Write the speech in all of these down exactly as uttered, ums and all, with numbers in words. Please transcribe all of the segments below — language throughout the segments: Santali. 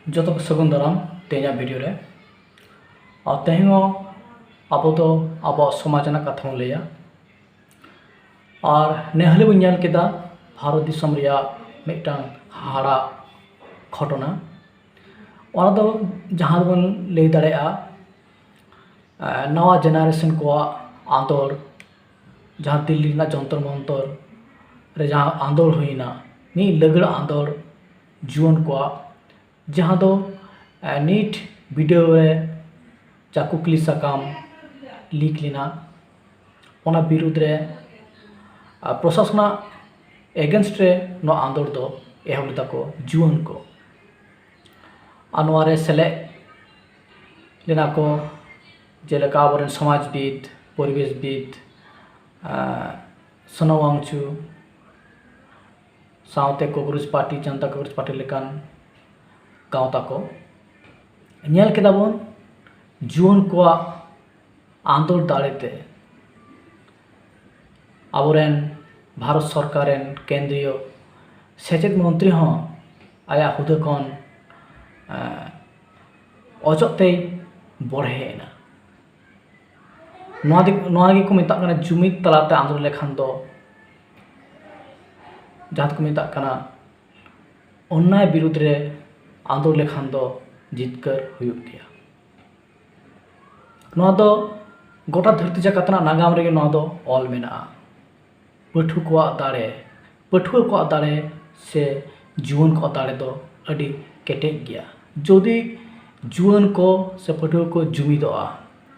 ᱡᱚᱛᱚ ᱠᱚ ᱥᱟᱹᱜᱩᱱ ᱫᱟᱨᱟᱢ ᱛᱮᱦᱮᱧᱟᱜ ᱵᱷᱤᱰᱤᱭᱳ ᱨᱮ᱾ ᱟᱨ ᱛᱮᱦᱮᱧ ᱦᱚᱸ ᱟᱵᱚ ᱫᱚ ᱟᱵᱚᱣᱟᱜ ᱥᱚᱢᱟᱡᱽ ᱨᱮᱱᱟᱜ ᱠᱟᱛᱷᱟ ᱵᱚᱱ ᱞᱟᱹᱭᱟ᱾ ᱟᱨ ᱱᱮ ᱦᱟᱹᱞᱤ ᱵᱚᱱ ᱧᱮᱞ ᱠᱮᱫᱟ ᱵᱷᱟᱨᱚᱛ ᱫᱤᱥᱚᱢ ᱨᱮᱭᱟᱜ ᱢᱤᱫᱴᱟᱝ ᱦᱟᱦᱟᱲᱟ ᱜᱷᱚᱴᱚᱱᱟ᱾ ᱚᱱᱟ ᱫᱚ ᱡᱟᱦᱟᱸ ᱫᱚᱵᱚᱱ ᱞᱟᱹᱭ ᱫᱟᱲᱮᱭᱟᱜᱼᱟ, ᱟᱨ ᱱᱟᱣᱟ ᱡᱮᱱᱟᱨᱮᱥᱚᱱ ᱠᱚᱣᱟᱜ ᱟᱸᱫᱳᱲ, ᱡᱟᱦᱟᱸ ᱫᱤᱞᱞᱤ ᱨᱮᱱᱟᱜ ᱡᱚᱱᱛᱚᱨ ᱢᱚᱱᱛᱚᱨ ᱨᱮ ᱡᱟᱦᱟᱸ ᱟᱸᱫᱳᱲ ᱦᱩᱭᱱᱟ, ᱢᱤᱫ ᱞᱟᱹᱜᱤᱫ ᱟᱸᱫᱳᱲ ᱡᱩᱣᱟᱹᱱ ᱠᱚᱣᱟᱜ, ᱡᱟᱦᱟᱸ ᱫᱚ ᱱᱤᱴ ᱵᱤᱰᱟᱹᱣ ᱨᱮ ᱡᱟ ᱠᱩᱠᱞᱤ ᱥᱟᱠᱟᱢ ᱞᱤᱠ ᱞᱮᱱᱟ, ᱚᱱᱟ ᱵᱤᱨᱩᱫᱽ ᱨᱮ ᱯᱨᱚᱥᱟᱥᱚᱱᱟᱜ ᱮᱜᱮᱱᱥᱴ ᱨᱮ ᱱᱚᱣᱟ ᱟᱸᱫᱳᱲ ᱫᱚ ᱮᱦᱚᱵ ᱞᱮᱫᱟ ᱠᱚ ᱡᱩᱣᱟᱹᱱ ᱠᱚ᱾ ᱟᱨ ᱱᱚᱣᱟ ᱨᱮ ᱥᱮᱞᱮᱫ ᱞᱮᱱᱟ ᱠᱚ ᱡᱮᱞᱮᱠᱟ ᱟᱵᱚᱨᱮᱱ ᱥᱚᱢᱟᱡᱽᱵᱤᱫ, ᱯᱚᱨᱤᱵᱮᱥᱵᱤᱫ, ᱥᱳᱱᱟᱢ ᱣᱟᱝᱪᱩ, ᱥᱟᱶᱛᱮ ᱠᱚᱠᱨᱳᱪ ᱯᱟᱨᱴᱤ, ᱡᱚᱱᱛᱟ ᱠᱚᱠᱨᱳᱪ ᱯᱟᱨᱴᱤ ᱞᱮᱠᱟᱱ ᱜᱟᱶᱛᱟ ᱠᱚ᱾ ᱧᱮᱞ ᱠᱮᱫᱟ ᱵᱚᱱ ᱡᱩᱣᱟᱹᱱ ᱠᱚᱣᱟᱜ ᱟᱸᱫᱳᱲ ᱫᱟᱲᱮᱛᱮ ᱟᱵᱚᱨᱮᱱ ᱵᱷᱟᱨᱚᱛ ᱥᱚᱨᱠᱟᱨ ᱨᱮᱱ ᱠᱮᱱᱫᱨᱤᱭᱚ ᱥᱮᱪᱮᱫ ᱢᱚᱱᱛᱨᱤ ᱦᱚᱸ ᱟᱭᱟᱜ ᱦᱩᱫᱟᱹ ᱠᱷᱚᱱ ᱚᱪᱚᱜ ᱛᱮᱭ ᱵᱚᱲᱦᱮ ᱮᱱᱟ᱾ ᱱᱚᱣᱟ ᱫᱤ ᱱᱚᱣᱟ ᱜᱮᱠᱚ ᱢᱮᱛᱟᱜ ᱠᱟᱱᱟ ᱡᱩᱢᱤᱫ ᱛᱟᱞᱟᱛᱮ ᱟᱸᱫᱳᱲ ᱞᱮᱠᱷᱟᱱ ᱫᱚ, ᱡᱟᱦᱟᱸ ᱫᱚᱠᱚ ᱢᱮᱛᱟᱜ ᱠᱟᱱᱟ ᱚᱱᱱᱟᱭ ᱵᱤᱨᱩᱫᱽ ᱨᱮ ᱟᱸᱫᱳᱲ ᱞᱮᱠᱷᱟᱱ ᱫᱚ ᱡᱤᱛᱠᱟᱹᱨ ᱦᱩᱭᱩᱜ ᱜᱮᱭᱟ᱾ ᱱᱚᱣᱟ ᱫᱚ ᱜᱚᱴᱟ ᱫᱷᱟᱹᱨᱛᱤ ᱡᱟᱠᱟᱛ ᱨᱮᱱᱟᱜ ᱱᱟᱜᱟᱢ ᱨᱮᱜᱮ ᱱᱚᱣᱟ ᱫᱚ ᱚᱞ ᱢᱮᱱᱟᱜᱼᱟ᱾ ᱯᱟᱹᱴᱷᱩᱣᱟᱹ ᱠᱚᱣᱟᱜ ᱫᱟᱲᱮ, ᱯᱟᱹᱴᱷᱩᱣᱟᱹ ᱠᱚᱣᱟᱜ ᱫᱟᱲᱮ ᱥᱮ ᱡᱩᱣᱟᱹᱱ ᱠᱚᱣᱟᱜ ᱫᱟᱲᱮ ᱫᱚ ᱟᱹᱰᱤ ᱠᱮᱴᱮᱡ ᱜᱮᱭᱟ᱾ ᱡᱩᱫᱤ ᱡᱩᱣᱟᱹᱱ ᱠᱚ ᱥᱮ ᱯᱟᱹᱴᱷᱩᱣᱟᱹ ᱠᱚ ᱡᱩᱢᱤᱫᱚᱜᱼᱟ,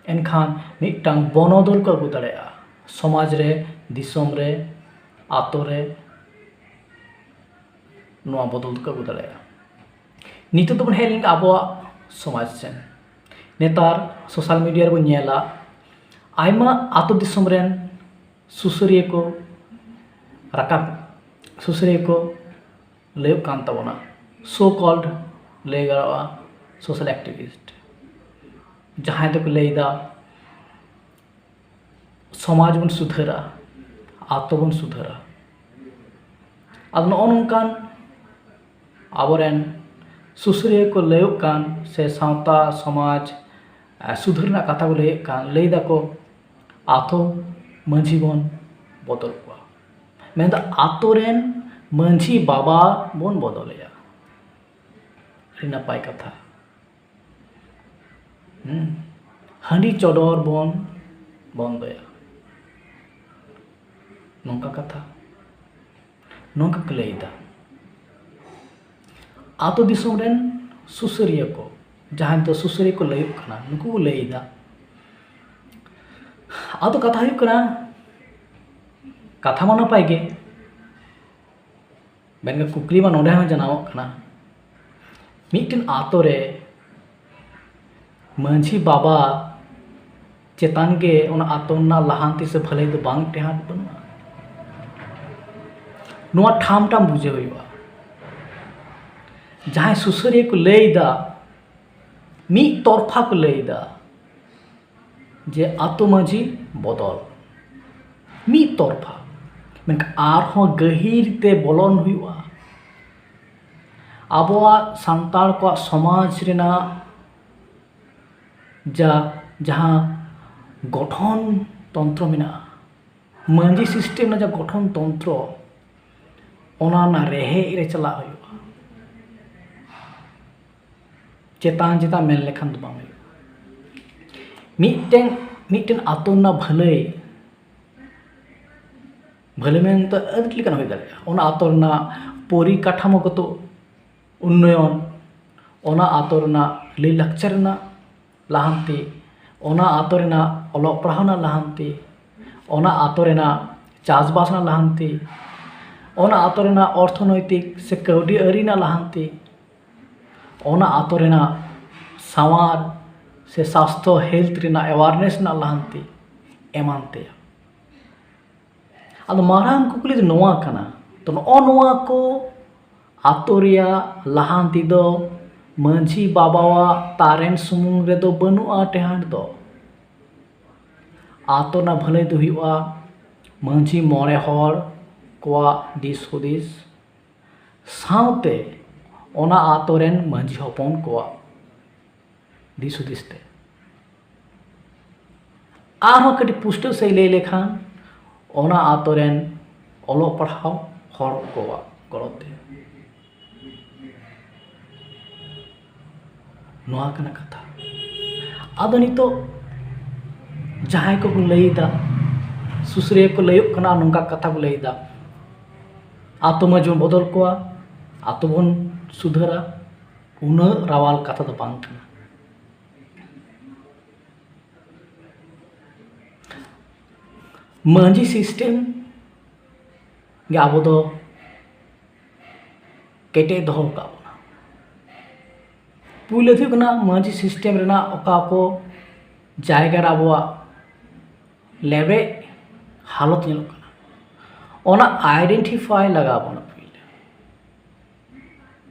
ᱮᱱᱠᱷᱟᱱ ᱢᱤᱫᱴᱟᱝ ᱵᱚᱱᱚᱫᱚᱞ ᱠᱚ ᱟᱹᱜᱩ ᱫᱟᱲᱮᱭᱟᱜᱼᱟ᱾ ᱥᱚᱢᱟᱡᱽ ᱨᱮ, ᱫᱤᱥᱚᱢ ᱨᱮ, ᱟᱛᱳ ᱨᱮ ᱱᱚᱣᱟ ᱵᱚᱫᱚᱞ ᱫᱚᱠᱚ ᱟᱹᱜᱩ ᱫᱟᱲᱮᱭᱟᱜᱼᱟ᱾ ᱱᱤᱛᱚᱜ ᱫᱚᱵᱚᱱ ᱦᱮᱡ ᱞᱮᱱᱠᱷᱟᱱ ᱟᱵᱚᱣᱟᱜ ᱥᱚᱢᱟᱡᱽ ᱥᱮᱱ᱾ ᱱᱮᱛᱟᱨ ᱥᱳᱥᱟᱞ ᱢᱤᱰᱤᱭᱟ ᱨᱮᱵᱚᱱ ᱧᱮᱞᱟ, ᱟᱭᱢᱟ ᱟᱛᱳ ᱫᱤᱥᱚᱢ ᱨᱮᱱ ᱥᱩᱥᱟᱹᱨᱤᱭᱟᱹ ᱠᱚ ᱨᱟᱠᱟᱵ, ᱥᱩᱥᱟᱹᱨᱤᱭᱟᱹ ᱠᱚ ᱞᱟᱹᱭᱚᱜ ᱠᱟᱱ ᱛᱟᱵᱚᱱᱟ, so called ᱞᱟᱹᱭ ᱜᱟᱱᱚᱜᱼᱟ social activist, ᱡᱟᱦᱟᱸᱭ ᱫᱚᱠᱚ ᱞᱟᱹᱭᱫᱟ ᱥᱚᱢᱟᱡᱽ ᱵᱚᱱ ᱥᱩᱫᱷᱟᱹᱨᱟ, ᱟᱛᱳ ᱵᱚᱱ ᱥᱩᱫᱷᱟᱹᱨᱟ᱾ ᱟᱫᱚ ᱱᱚᱜᱼᱚ ᱱᱚᱝᱠᱟᱱ ᱟᱵᱚᱨᱮᱱ ᱥᱩᱥᱟᱹᱨᱤᱭᱟᱹ ᱠᱚ ᱞᱟᱹᱭᱚᱜ ᱠᱟᱱ ᱥᱮ ᱥᱟᱶᱛᱟ ᱥᱚᱢᱟᱡᱽ ᱥᱩᱫᱷᱟᱹᱨ ᱨᱮᱱᱟᱜ ᱠᱟᱛᱷᱟ ᱠᱚ ᱞᱟᱹᱭᱮᱫ ᱠᱟᱱ, ᱞᱟᱹᱭ ᱫᱟᱠᱚ ᱟᱛᱳ ᱢᱟᱹᱡᱷᱤ ᱵᱚᱱ ᱵᱚᱫᱚᱞ ᱠᱚᱣᱟ᱾ ᱢᱮᱱᱫᱚ ᱟᱛᱳ ᱨᱮᱱ ᱢᱟᱹᱡᱷᱤ ᱵᱟᱵᱟ ᱵᱚᱱ ᱵᱚᱫᱚᱞᱮᱭᱟ᱾ ᱟᱹᱰᱤ ᱱᱟᱯᱟᱭ ᱠᱟᱛᱷᱟ᱾ ᱦᱩᱸ᱾ ᱦᱟᱺᱰᱤ ᱪᱚᱰᱚᱨ ᱵᱚᱱ ᱵᱚᱱᱫᱚᱭᱟ, ᱱᱚᱝᱠᱟ ᱠᱟᱛᱷᱟ, ᱱᱚᱝᱠᱟ ᱠᱚ ᱞᱟᱹᱭ ᱮᱫᱟ᱾ ᱟᱛᱳ ᱫᱤᱥᱚᱢ ᱨᱮᱱ ᱥᱩᱥᱟᱹᱨᱤᱭᱟᱹ ᱠᱚ, ᱡᱟᱦᱟᱸᱭ ᱫᱚ ᱥᱩᱥᱟᱹᱨᱤᱭᱟᱹ ᱠᱚ ᱞᱟᱹᱭᱚᱜ ᱠᱟᱱᱟ, ᱱᱩᱠᱩ ᱠᱚ ᱞᱟᱹᱭ ᱮᱫᱟ᱾ ᱟᱫᱚ ᱠᱟᱛᱷᱟ ᱦᱩᱭᱩᱜ ᱠᱟᱱᱟ, ᱠᱟᱛᱷᱟ ᱢᱟ ᱱᱟᱯᱟᱭ ᱜᱮ, ᱢᱮᱱᱠᱷᱟᱱ ᱠᱩᱠᱞᱤ ᱢᱟ ᱱᱚᱰᱮ ᱦᱚᱸ ᱡᱟᱱᱟᱢᱚᱜ ᱠᱟᱱᱟ, ᱢᱤᱫᱴᱮᱱ ᱟᱛᱳ ᱨᱮ ᱢᱟᱹᱡᱷᱤ ᱵᱟᱵᱟ ᱪᱮᱛᱟᱱ ᱜᱮ ᱚᱱᱟ ᱟᱛᱳ ᱨᱮᱱᱟᱜ ᱞᱟᱦᱟᱱᱛᱤ ᱥᱮ ᱵᱷᱟᱹᱞᱟᱹᱭ ᱫᱚ ᱵᱟᱝ ᱴᱮᱦᱟᱸᱴ ᱵᱟᱹᱱᱩᱜᱼᱟ᱾ ᱱᱚᱣᱟ ᱴᱷᱟᱢ ᱴᱷᱟᱢ ᱵᱩᱡᱷᱟᱹᱣ ᱦᱩᱭᱩᱜᱼᱟ᱾ ᱡᱟᱦᱟᱸᱭ ᱥᱩᱥᱟᱹᱨᱤᱭᱟᱹ ᱠᱚ ᱞᱟᱹᱭ ᱮᱫᱟ, ᱢᱤᱫ ᱛᱚᱨᱯᱷᱟ ᱠᱚ ᱞᱟᱹᱭ ᱮᱫᱟ ᱡᱮ ᱟᱛᱳ ᱢᱟᱹᱡᱷᱤ ᱵᱚᱫᱚᱞ, ᱢᱤᱫ ᱛᱚᱨᱯᱷᱟ᱾ ᱢᱮᱱᱠᱷᱟᱱ ᱟᱨᱦᱚᱸ ᱜᱟᱹᱦᱤᱨ ᱛᱮ ᱵᱚᱞᱚᱱ ᱦᱩᱭᱩᱜᱼᱟ᱾ ᱟᱵᱚᱣᱟᱜ ᱥᱟᱱᱛᱟᱲ ᱠᱚᱣᱟᱜ ᱥᱚᱢᱟᱡᱽ ᱨᱮᱱᱟᱜ ᱡᱟ, ᱡᱟᱦᱟᱸ ᱜᱚᱴᱷᱚᱱ ᱛᱚᱱᱛᱨᱚ ᱢᱮᱱᱟᱜᱼᱟ, ᱢᱟᱹᱡᱷᱤ ᱥᱤᱥᱴᱮᱢ ᱨᱮᱱᱟᱜ ᱡᱟᱦᱟᱸ ᱜᱚᱴᱷᱚᱱ ᱛᱚᱱᱛᱨᱚ, ᱚᱱᱟ ᱨᱮᱱᱟᱜ ᱨᱮᱦᱮᱫ ᱨᱮ ᱪᱟᱞᱟᱜ ᱦᱩᱭᱩᱜᱼᱟ᱾ ᱪᱮᱛᱟᱱ ᱪᱮᱛᱟᱱ ᱢᱮᱱ ᱞᱮᱠᱷᱟᱱ ᱫᱚ ᱵᱟᱝ ᱦᱩᱭᱩᱜᱼᱟ᱾ ᱢᱤᱫᱴᱮᱱ, ᱢᱤᱫᱴᱮᱱ ᱟᱛᱳ ᱨᱮᱱᱟᱜ ᱵᱷᱟᱹᱞᱟᱹᱭ, ᱵᱷᱟᱹᱞᱟᱹᱭ ᱢᱮᱱᱛᱮ ᱟᱹᱰᱤ ᱞᱮᱠᱟᱱ ᱦᱩᱭ ᱫᱟᱲᱮᱭᱟᱜᱼᱟ᱾ ᱚᱱᱟ ᱟᱛᱳ ᱨᱮᱱᱟᱜ ᱯᱚᱨᱤᱠᱟᱴᱷᱟᱢᱳᱜᱚᱛᱚ ᱩᱱᱱᱚᱭᱚᱱ, ᱚᱱᱟ ᱟᱛᱳ ᱨᱮᱱᱟᱜ ᱞᱟᱹᱭᱼᱞᱟᱠᱪᱟᱨ ᱨᱮᱱᱟᱜ ᱞᱟᱦᱟᱱᱛᱤ, ᱚᱱᱟ ᱟᱛᱳ ᱨᱮᱱᱟᱜ ᱚᱞᱚᱜ ᱯᱟᱲᱦᱟᱣ ᱨᱮᱱᱟᱜ ᱞᱟᱦᱟᱱᱛᱤ, ᱚᱱᱟ ᱟᱛᱳ ᱨᱮᱱᱟᱜ ᱪᱟᱥᱵᱟᱥ ᱨᱮᱱᱟᱜ ᱞᱟᱦᱟᱱᱛᱤ, ᱚᱱᱟ ᱟᱛᱳ ᱨᱮᱱᱟᱜ ᱚᱨᱛᱷᱚᱱᱳᱭᱛᱤᱠ ᱥᱮ ᱠᱟᱹᱣᱰᱤ ᱟᱹᱨᱤ ᱨᱮᱱᱟᱜ ᱞᱟᱦᱟᱱᱛᱤ, ᱚᱱᱟ ᱟᱛᱳ ᱨᱮᱱᱟᱜ ᱥᱟᱶᱟᱨ ᱥᱮ ᱥᱟᱥᱛᱷᱚ, health ᱨᱮᱱᱟᱜ awareness ᱨᱮᱱᱟᱜ ᱞᱟᱦᱟᱱᱛᱤ, ᱮᱢᱟᱱ ᱛᱮᱭᱟᱜ᱾ ᱟᱫᱚ ᱢᱟᱨᱟᱝ ᱠᱩᱠᱞᱤ ᱫᱚ ᱱᱚᱣᱟ ᱠᱟᱱᱟ, ᱛᱚ, ᱱᱚᱜᱼᱚ ᱱᱚᱣᱟ ᱠᱚ ᱟᱛᱳ ᱨᱮᱭᱟᱜ ᱞᱟᱦᱟᱱᱛᱤ ᱫᱚ ᱢᱟᱹᱡᱷᱤ ᱵᱟᱵᱟᱣᱟᱜ ᱛᱟᱨᱮᱱ ᱥᱩᱢᱩᱝ ᱨᱮᱫᱚ ᱵᱟᱹᱱᱩᱜᱼᱟ ᱴᱮᱦᱟᱸᱴ ᱫᱚ᱾ ᱟᱛᱳ ᱨᱮᱱᱟᱜ ᱵᱷᱟᱹᱞᱟᱹᱭ ᱫᱚ ᱦᱩᱭᱩᱜᱼᱟ ᱢᱟᱹᱡᱷᱤ ᱢᱚᱬᱮ ᱦᱚᱲ ᱠᱚᱣᱟᱜ ᱫᱤᱥ ᱦᱩᱫᱤᱥ, ᱥᱟᱶᱛᱮ ᱚᱱᱟ ᱟᱛᱳ ᱨᱮᱱ ᱢᱟᱹᱡᱷᱤ ᱦᱚᱯᱚᱱ ᱠᱚᱣᱟᱜ ᱫᱤᱥ ᱦᱩᱫᱤᱥ ᱛᱮ᱾ ᱟᱨᱦᱚᱸ ᱠᱟᱹᱴᱤᱡ ᱯᱩᱥᱴᱟᱹᱣ ᱥᱟᱺᱦᱤᱡ ᱞᱟᱹᱭ ᱞᱮᱠᱷᱟᱱ, ᱚᱱᱟ ᱟᱛᱳ ᱨᱮᱱ ᱚᱞᱚᱜ ᱯᱟᱲᱦᱟᱣ ᱦᱚᱲ ᱠᱚᱣᱟᱜ ᱜᱚᱲᱚ ᱛᱮ᱾ ᱱᱚᱣᱟ ᱠᱟᱱᱟ ᱠᱟᱛᱷᱟ᱾ ᱟᱫᱚ ᱱᱤᱛᱚᱜ ᱡᱟᱦᱟᱸᱭ ᱠᱚᱠᱚ ᱞᱟᱹᱭᱫᱟ, ᱥᱩᱥᱟᱹᱨᱤᱭᱟᱹ ᱠᱚ ᱞᱟᱹᱭᱚᱜ ᱠᱟᱱᱟ, ᱱᱚᱝᱠᱟ ᱠᱟᱛᱷᱟ ᱠᱚ ᱞᱟᱹᱭᱫᱟ, ᱟᱛᱳ ᱢᱟᱹᱡᱷᱤ ᱵᱚᱱ ᱵᱚᱫᱚᱞ ᱠᱚᱣᱟ, ᱟᱛᱳ ᱵᱚᱱ ᱥᱩᱫᱷᱟᱹᱨᱟ, ᱩᱱᱟᱹᱜ ᱨᱟᱣᱟᱞ ᱠᱟᱛᱷᱟ ᱫᱚ ᱵᱟᱝ ᱠᱟᱱᱟ᱾ ᱢᱟᱹᱡᱷᱤ ᱥᱤᱥᱴᱮᱢ ᱜᱮ ᱟᱵᱚ ᱫᱚ ᱠᱮᱴᱮᱡ ᱫᱚᱦᱚ ᱟᱠᱟᱫ ᱵᱚᱱᱟ᱾ ᱯᱩᱭᱞᱟᱹ ᱫᱚ ᱦᱩᱭᱩᱜ ᱠᱟᱱᱟ ᱢᱟᱹᱡᱷᱤ ᱥᱤᱥᱴᱮᱢ ᱨᱮᱱᱟᱜ ᱚᱠᱟ ᱠᱚ ᱡᱟᱭᱜᱟ ᱨᱮ ᱟᱵᱚᱣᱟᱜ ᱞᱮᱵᱮᱫ ᱦᱟᱞᱚᱛ ᱧᱮᱞᱚᱜ ᱠᱟᱱᱟ, ᱚᱱᱟ ᱟᱭᱰᱮᱱᱴᱤᱯᱷᱟᱭ ᱞᱟᱜᱟᱣ ᱵᱚᱱᱟ ᱯᱩᱭᱞᱟᱹ᱾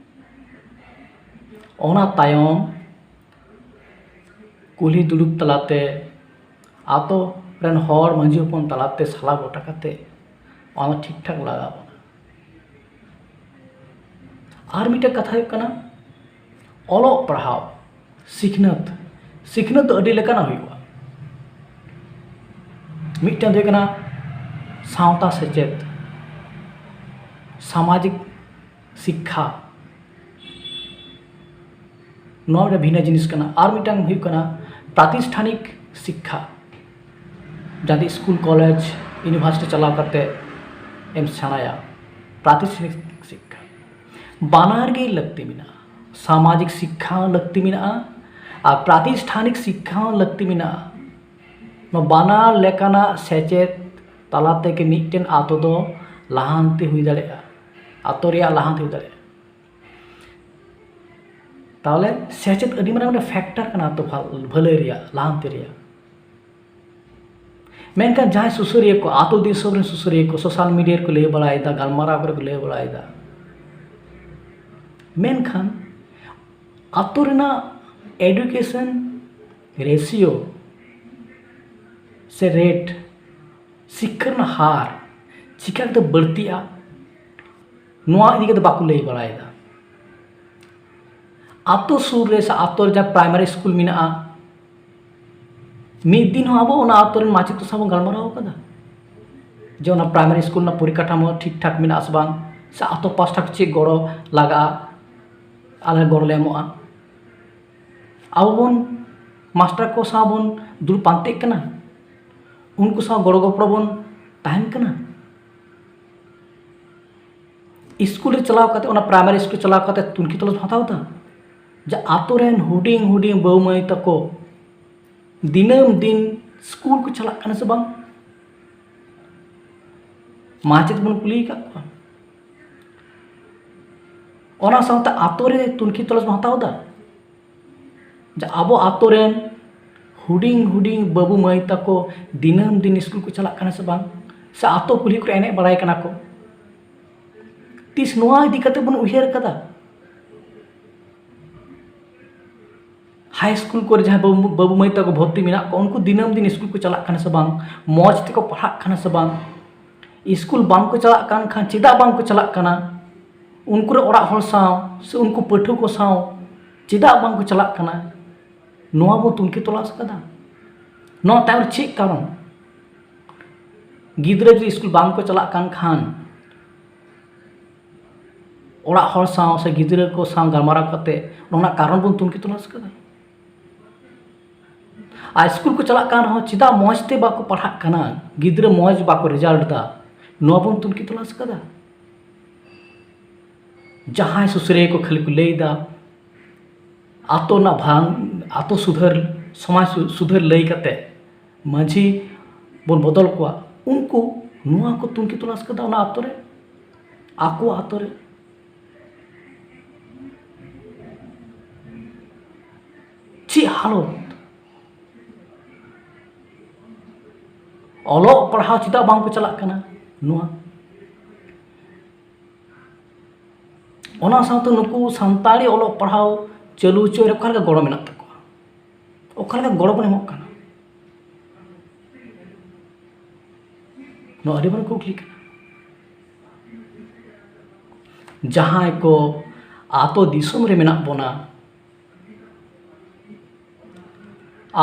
ᱚᱱᱟ ᱛᱟᱭᱚᱢ ᱠᱩᱞᱦᱤ ᱫᱩᱲᱩᱵ ᱛᱟᱞᱟᱛᱮ, ᱟᱛᱳ ᱨᱮᱱ ᱦᱚᱲ ᱢᱟᱹᱡᱷᱤ ᱦᱚᱯᱚᱱ ᱛᱟᱞᱟᱛᱮ ᱥᱟᱞᱟ ᱜᱚᱴᱟ ᱠᱟᱛᱮ ᱚᱱᱟ ᱴᱷᱤᱠ ᱴᱷᱟᱠ ᱞᱟᱜᱟᱣ ᱵᱚᱱᱟ᱾ ᱟᱨ ᱢᱤᱫᱴᱮᱱ ᱠᱟᱛᱷᱟ ᱦᱩᱭᱩᱜ ᱠᱟᱱᱟ ᱚᱞᱚᱜ ᱯᱟᱲᱦᱟᱣ, ᱥᱤᱠᱷᱱᱟᱹᱛ᱾ ᱥᱤᱠᱷᱱᱟᱹᱛ ᱫᱚ ᱟᱹᱰᱤ ᱞᱮᱠᱟᱱᱟᱜ ᱦᱩᱭᱩᱜᱼᱟ᱾ ᱢᱤᱫᱴᱮᱱ ᱫᱚ ᱦᱩᱭᱩᱜ ᱠᱟᱱᱟ ᱥᱟᱶᱛᱟ ᱥᱮᱪᱮᱫ, ᱥᱟᱢᱟᱡᱤᱠ ᱥᱤᱠᱠᱷᱟ, ᱱᱚᱣᱟ ᱢᱤᱫᱴᱟᱝ ᱵᱷᱤᱱᱟᱹ ᱡᱤᱱᱤᱥ ᱠᱟᱱᱟ᱾ ᱟᱨ ᱢᱤᱫᱴᱟᱝ ᱦᱩᱭᱩᱜ ᱠᱟᱱᱟ ᱯᱨᱟᱛᱤᱥᱴᱷᱟᱱᱤᱠ ᱥᱤᱠᱠᱷᱟ, ᱡᱟᱦᱟᱸ ᱫᱚ ᱥᱠᱩᱞ, ᱠᱚᱞᱮᱡᱽ, ᱤᱭᱩᱱᱤᱵᱷᱟᱨᱥᱤᱴᱤ ᱪᱟᱞᱟᱣ ᱠᱟᱛᱮ ᱮᱢ ᱥᱮᱬᱟᱭᱟ᱾ ᱯᱨᱟᱛᱤᱥᱴᱷᱟᱱᱤᱠ ᱥᱤᱠᱠᱷᱟ ᱵᱟᱱᱟᱨ ᱜᱮ ᱞᱟᱹᱠᱛᱤ ᱢᱮᱱᱟᱜᱼᱟ᱾ ᱥᱟᱢᱟᱡᱤᱠ ᱥᱤᱠᱠᱷᱟ ᱦᱚᱸ ᱞᱟᱹᱠᱛᱤ ᱢᱮᱱᱟᱜᱼᱟ ᱟᱨ ᱯᱨᱟᱛᱤᱥᱴᱷᱟᱱᱤᱠ ᱥᱤᱠᱠᱷᱟ ᱦᱚᱸ ᱞᱟᱹᱠᱛᱤ ᱢᱮᱱᱟᱜᱼᱟ᱾ ᱱᱚᱣᱟ ᱵᱟᱱᱟᱨ ᱞᱮᱠᱟᱱᱟᱜ ᱥᱮᱪᱮᱫ ᱛᱟᱞᱟ ᱛᱮᱜᱮ ᱢᱤᱫᱴᱮᱱ ᱟᱛᱳ ᱫᱚ ᱞᱟᱦᱟᱱᱛᱤ ᱦᱩᱭ ᱫᱟᱲᱮᱭᱟᱜᱼᱟ, ᱟᱛᱳ ᱨᱮᱭᱟᱜ ᱞᱟᱦᱟᱱᱛᱤ ᱦᱩᱭ ᱫᱟᱲᱮᱭᱟᱜᱼᱟ᱾ ᱛᱟᱦᱚᱞᱮ ᱥᱮᱪᱮᱫ ᱟᱹᱰᱤ ᱢᱟᱨᱟᱝ ᱢᱤᱫᱴᱮᱱ ᱯᱷᱮᱠᱴᱟᱨ ᱠᱟᱱᱟ ᱟᱛᱳ ᱵᱷᱟ-, ᱵᱷᱟᱹᱞᱟᱹᱭ ᱨᱮᱭᱟᱜ, ᱞᱟᱦᱟᱱᱛᱤ ᱨᱮᱭᱟᱜ᱾ ᱢᱮᱱᱠᱷᱟᱱ ᱡᱟᱦᱟᱸᱭ ᱥᱩᱥᱟᱹᱨᱤᱭᱟᱹ ᱠᱚ, ᱟᱛᱳ ᱫᱤᱥᱚᱢ ᱨᱮᱱ ᱥᱩᱥᱟᱹᱨᱤᱭᱟᱹ ᱠᱚ ᱥᱳᱥᱟᱞ ᱢᱤᱰᱤᱭᱟ ᱨᱮᱠᱚ ᱞᱟᱹᱭ ᱵᱟᱲᱟᱭᱮᱫᱟ, ᱜᱟᱞᱢᱟᱨᱟᱣ ᱠᱚᱨᱮ ᱠᱚ ᱞᱟᱹᱭ ᱵᱟᱲᱟᱭᱮᱫᱟ, ᱢᱮᱱᱠᱷᱟᱱ ᱟᱛᱳ ᱨᱮᱱᱟᱜ ᱮᱰᱩᱠᱮᱥᱚᱱ ᱨᱮᱥᱤᱭᱳ ᱥᱮ ᱨᱮᱴ, ᱥᱤᱠᱠᱷᱟ ᱨᱮᱱᱟᱜ ᱦᱟᱨ ᱪᱤᱠᱟᱹ ᱠᱟᱛᱮ ᱵᱟᱹᱲᱛᱤᱜᱼᱟ, ᱱᱚᱣᱟ ᱤᱫᱤ ᱠᱟᱛᱮ ᱵᱟᱠᱚ ᱞᱟᱹᱭ ᱵᱟᱲᱟᱭᱮᱫᱟ᱾ ᱟᱛᱳ ᱥᱩᱨ ᱨᱮ ᱥᱮ ᱟᱛᱳ ᱨᱮ ᱡᱟᱦᱟᱸ ᱯᱨᱟᱭᱢᱟᱨᱤ ᱥᱠᱩᱞ ᱢᱮᱱᱟᱜᱼᱟ, ᱢᱤᱫ ᱫᱤᱱ ᱦᱚᱸ ᱟᱵᱚ ᱚᱱᱟ ᱟᱛᱳ ᱨᱮᱱ ᱢᱟᱪᱮᱫ ᱠᱚ ᱥᱟᱶ ᱵᱚᱱ ᱜᱟᱞᱢᱟᱨᱟᱣ ᱟᱠᱟᱫᱟ ᱡᱮ ᱚᱱᱟ ᱯᱨᱟᱭᱢᱟᱨᱤ ᱥᱠᱩᱞ ᱨᱮᱱᱟᱜ ᱯᱚᱨᱤᱠᱟᱴᱷᱟᱢᱳ ᱴᱷᱤᱠ ᱴᱷᱟᱠ ᱢᱮᱱᱟᱜᱼᱟ ᱥᱮ ᱵᱟᱝ, ᱥᱮ ᱟᱛᱳ ᱯᱟᱥᱴᱟ ᱠᱷᱚᱱ ᱪᱮᱫ ᱜᱚᱲᱚ ᱞᱟᱜᱟᱜᱼᱟ, ᱟᱞᱮ ᱜᱚᱲᱚ ᱞᱮ ᱮᱢᱚᱜᱼᱟ? ᱟᱵᱚ ᱵᱚᱱ ᱢᱟᱥᱴᱟᱨ ᱠᱚ ᱥᱟᱶ ᱵᱚᱱ ᱫᱩᱲᱩᱵ ᱯᱟᱱᱛᱮᱜ ᱠᱟᱱᱟ, ᱩᱱᱠᱩ ᱥᱟᱶ ᱜᱚᱲᱚ ᱜᱚᱯᱚᱲᱚ ᱵᱚᱱ ᱛᱟᱦᱮᱱ ᱠᱟᱱᱟ᱾ ᱥᱠᱩᱞ ᱨᱮ ᱪᱟᱞᱟᱣ ᱠᱟᱛᱮ, ᱚᱱᱟ ᱯᱨᱟᱭᱢᱟᱨᱤ ᱥᱠᱩᱞ ᱪᱟᱞᱟᱣ ᱠᱟᱛᱮ ᱛᱩᱱᱠᱷᱤ ᱛᱚᱞᱟᱥ ᱵᱚᱱ ᱦᱟᱛᱟᱣ ᱮᱫᱟ ᱡᱮ ᱟᱛᱳ ᱨᱮᱱ ᱦᱩᱰᱤᱧ ᱦᱩᱰᱤᱧ ᱵᱟᱹᱵᱩ ᱢᱟᱹᱭ ᱛᱟᱠᱚ ᱫᱤᱱᱟᱹᱢ ᱫᱤᱱ ᱥᱠᱩᱞ ᱠᱚ ᱪᱟᱞᱟᱜ ᱠᱟᱱᱟ ᱥᱮ ᱵᱟᱝ? ᱢᱟᱪᱮᱫ ᱵᱚᱱ ᱠᱩᱞᱤ ᱟᱠᱟᱫ ᱠᱚᱣᱟ᱾ ᱚᱱᱟ ᱥᱟᱶᱛᱮ ᱟᱛᱳ ᱨᱮ ᱛᱩᱱᱠᱷᱤ ᱛᱚᱞᱟᱥ ᱵᱚᱱ ᱦᱟᱛᱟᱣ ᱮᱫᱟ ᱡᱮ ᱟᱵᱚ ᱟᱛᱳ ᱨᱮᱱ ᱦᱩᱰᱤᱧ ᱦᱩᱰᱤᱧ ᱵᱟᱹᱵᱩ ᱢᱟᱹᱭ ᱛᱟᱠᱚ ᱫᱤᱱᱟᱹᱢ ᱫᱤᱱ ᱥᱠᱩᱞ ᱠᱚ ᱪᱟᱞᱟᱜ ᱠᱟᱱᱟ ᱥᱮ ᱵᱟᱝ, ᱥᱮ ᱟᱛᱳ ᱠᱩᱞᱦᱤ ᱠᱚᱨᱮ ᱮᱱᱮᱡ ᱵᱟᱲᱟᱭ ᱠᱟᱱᱟ ᱠᱚ? ᱛᱤᱥ ᱱᱚᱣᱟ ᱤᱫᱤ ᱠᱟᱛᱮ ᱵᱚᱱ ᱩᱭᱦᱟᱹᱨ ᱠᱟᱫᱟ? ᱦᱟᱭ ᱥᱠᱩᱞ ᱠᱚᱨᱮ ᱡᱟᱦᱟᱸᱭ ᱵᱟᱹᱵᱩ, ᱵᱟᱹᱵᱩ ᱢᱟᱹᱭ ᱛᱟᱠᱚ ᱵᱷᱚᱨᱛᱤ ᱢᱮᱱᱟᱜ ᱠᱚᱣᱟ, ᱩᱱᱠᱩ ᱫᱤᱱᱟᱹᱢ ᱫᱤᱱ ᱥᱠᱩᱞ ᱠᱚ ᱪᱟᱞᱟᱜ ᱠᱟᱱᱟ ᱥᱮ ᱵᱟᱝ? ᱢᱚᱡᱽ ᱛᱮᱠᱚ ᱯᱟᱲᱦᱟᱜ ᱠᱟᱱᱟ ᱥᱮ ᱵᱟᱝ? ᱥᱠᱩᱞ ᱵᱟᱝ ᱠᱚ ᱪᱟᱞᱟᱜ ᱠᱟᱱ ᱠᱷᱟᱱ ᱪᱮᱫᱟᱜ ᱵᱟᱝ ᱠᱚ ᱪᱟᱞᱟᱜ ᱠᱟᱱᱟ? ᱩᱱᱠᱩ ᱨᱮᱱ ᱚᱲᱟᱜ ᱦᱚᱲ ᱥᱟᱶ ᱥᱮ ᱩᱱᱠᱩ ᱯᱟᱹᱴᱷᱩᱣᱟᱹ ᱠᱚ ᱥᱟᱶ ᱪᱮᱫᱟᱜ ᱵᱟᱝ ᱠᱚ ᱪᱟᱞᱟᱜ ᱠᱟᱱᱟ? ᱱᱚᱣᱟ ᱵᱚᱱ ᱛᱩᱱᱠᱷᱤ ᱛᱚᱞᱟᱥ ᱠᱟᱫᱟ᱾ ᱱᱚᱣᱟ ᱛᱟᱭᱚᱢ ᱨᱮ ᱪᱮᱫ ᱠᱟᱨᱚᱱ? ᱜᱤᱫᱽᱨᱟᱹ ᱡᱩᱫᱤ ᱥᱠᱩᱞ ᱵᱟᱝ ᱠᱚ ᱪᱟᱞᱟᱜ ᱠᱟᱱ ᱠᱷᱟᱱ, ᱚᱲᱟᱜ ᱦᱚᱲ ᱥᱟᱶ ᱥᱮ ᱜᱤᱫᱽᱨᱟᱹ ᱠᱚ ᱥᱟᱶ ᱜᱟᱞᱢᱟᱨᱟᱣ ᱠᱟᱛᱮ ᱱᱚᱣᱟ ᱨᱮᱱᱟᱜ ᱠᱟᱨᱚᱱ ᱵᱚᱱ ᱛᱩᱱᱠᱷᱤ ᱛᱚᱞᱟᱥ ᱠᱟᱫᱟ᱾ ᱟᱨ ᱥᱠᱩᱞ ᱠᱚ ᱪᱟᱞᱟᱜ ᱠᱟᱱ ᱨᱮᱦᱚᱸ ᱪᱮᱫᱟᱜ ᱢᱚᱡᱽ ᱛᱮ ᱵᱟᱠᱚ ᱯᱟᱲᱦᱟᱜ ᱠᱟᱱᱟ, ᱜᱤᱫᱽᱨᱟᱹ ᱢᱚᱡᱽ ᱵᱟᱠᱚ ᱨᱮᱡᱟᱞᱴ ᱮᱫᱟ, ᱱᱚᱣᱟ ᱵᱚᱱ ᱛᱩᱱᱠᱷᱤ ᱛᱚᱞᱟᱥ ᱠᱟᱫᱟ᱾ ᱡᱟᱦᱟᱸᱭ ᱥᱩᱥᱟᱹᱨᱤᱭᱟᱹ ᱠᱚ ᱠᱷᱟᱹᱞᱤ ᱠᱚ ᱞᱟᱹᱭ ᱮᱫᱟ, ᱟᱛᱳ ᱨᱮᱱᱟᱜ ᱵᱷᱟᱝ, ᱟᱛᱳ ᱥᱩᱫᱷᱟᱹᱨ, ᱥᱚᱢᱟᱡᱽ ᱥᱩ-, ᱥᱩᱫᱷᱟᱹᱨ ᱞᱟᱹᱭ ᱠᱟᱛᱮ ᱢᱟᱹᱡᱷᱤ ᱵᱚᱱ ᱵᱚᱫᱚᱞ ᱠᱚᱣᱟ, ᱩᱱᱠᱩ ᱱᱚᱣᱟ ᱠᱚ ᱛᱩᱱᱠᱷᱤ ᱛᱚᱞᱟᱥ ᱠᱟᱫᱟ ᱚᱱᱟ ᱟᱛᱳ ᱨᱮ, ᱟᱠᱚ ᱟᱛᱳ ᱨᱮ᱾ ᱪᱮᱫ ᱦᱟᱞᱚᱛ! ᱚᱞᱚᱜ ᱯᱟᱲᱦᱟᱣ ᱪᱮᱫᱟᱜ ᱵᱟᱝ ᱠᱚ ᱪᱟᱞᱟᱜ ᱠᱟᱱᱟ? ᱱᱚᱣᱟ, ᱚᱱᱟ ᱥᱟᱶᱛᱮ ᱱᱩᱠᱩ ᱥᱟᱱᱛᱟᱲᱤ ᱚᱞᱚᱜ ᱯᱟᱲᱦᱟᱣ ᱪᱟᱹᱞᱩ ᱦᱚᱪᱚᱭ ᱨᱮ ᱚᱠᱟ ᱞᱮᱠᱟ ᱜᱚᱲᱚ ᱢᱮᱱᱟᱜ ᱛᱟᱠᱚᱣᱟ? ᱚᱠᱟ ᱞᱮᱠᱟ ᱜᱚᱲᱚ ᱵᱚᱱ ᱮᱢᱚᱜ ᱠᱟᱱᱟ? ᱱᱚᱣᱟ ᱟᱹᱰᱤ ᱢᱟᱨᱟᱝ ᱠᱩᱠᱞᱤ ᱠᱟᱱᱟ᱾ ᱡᱟᱦᱟᱸᱭ ᱠᱚ ᱟᱛᱳ ᱫᱤᱥᱚᱢ ᱨᱮ ᱢᱮᱱᱟᱜ ᱵᱚᱱᱟ,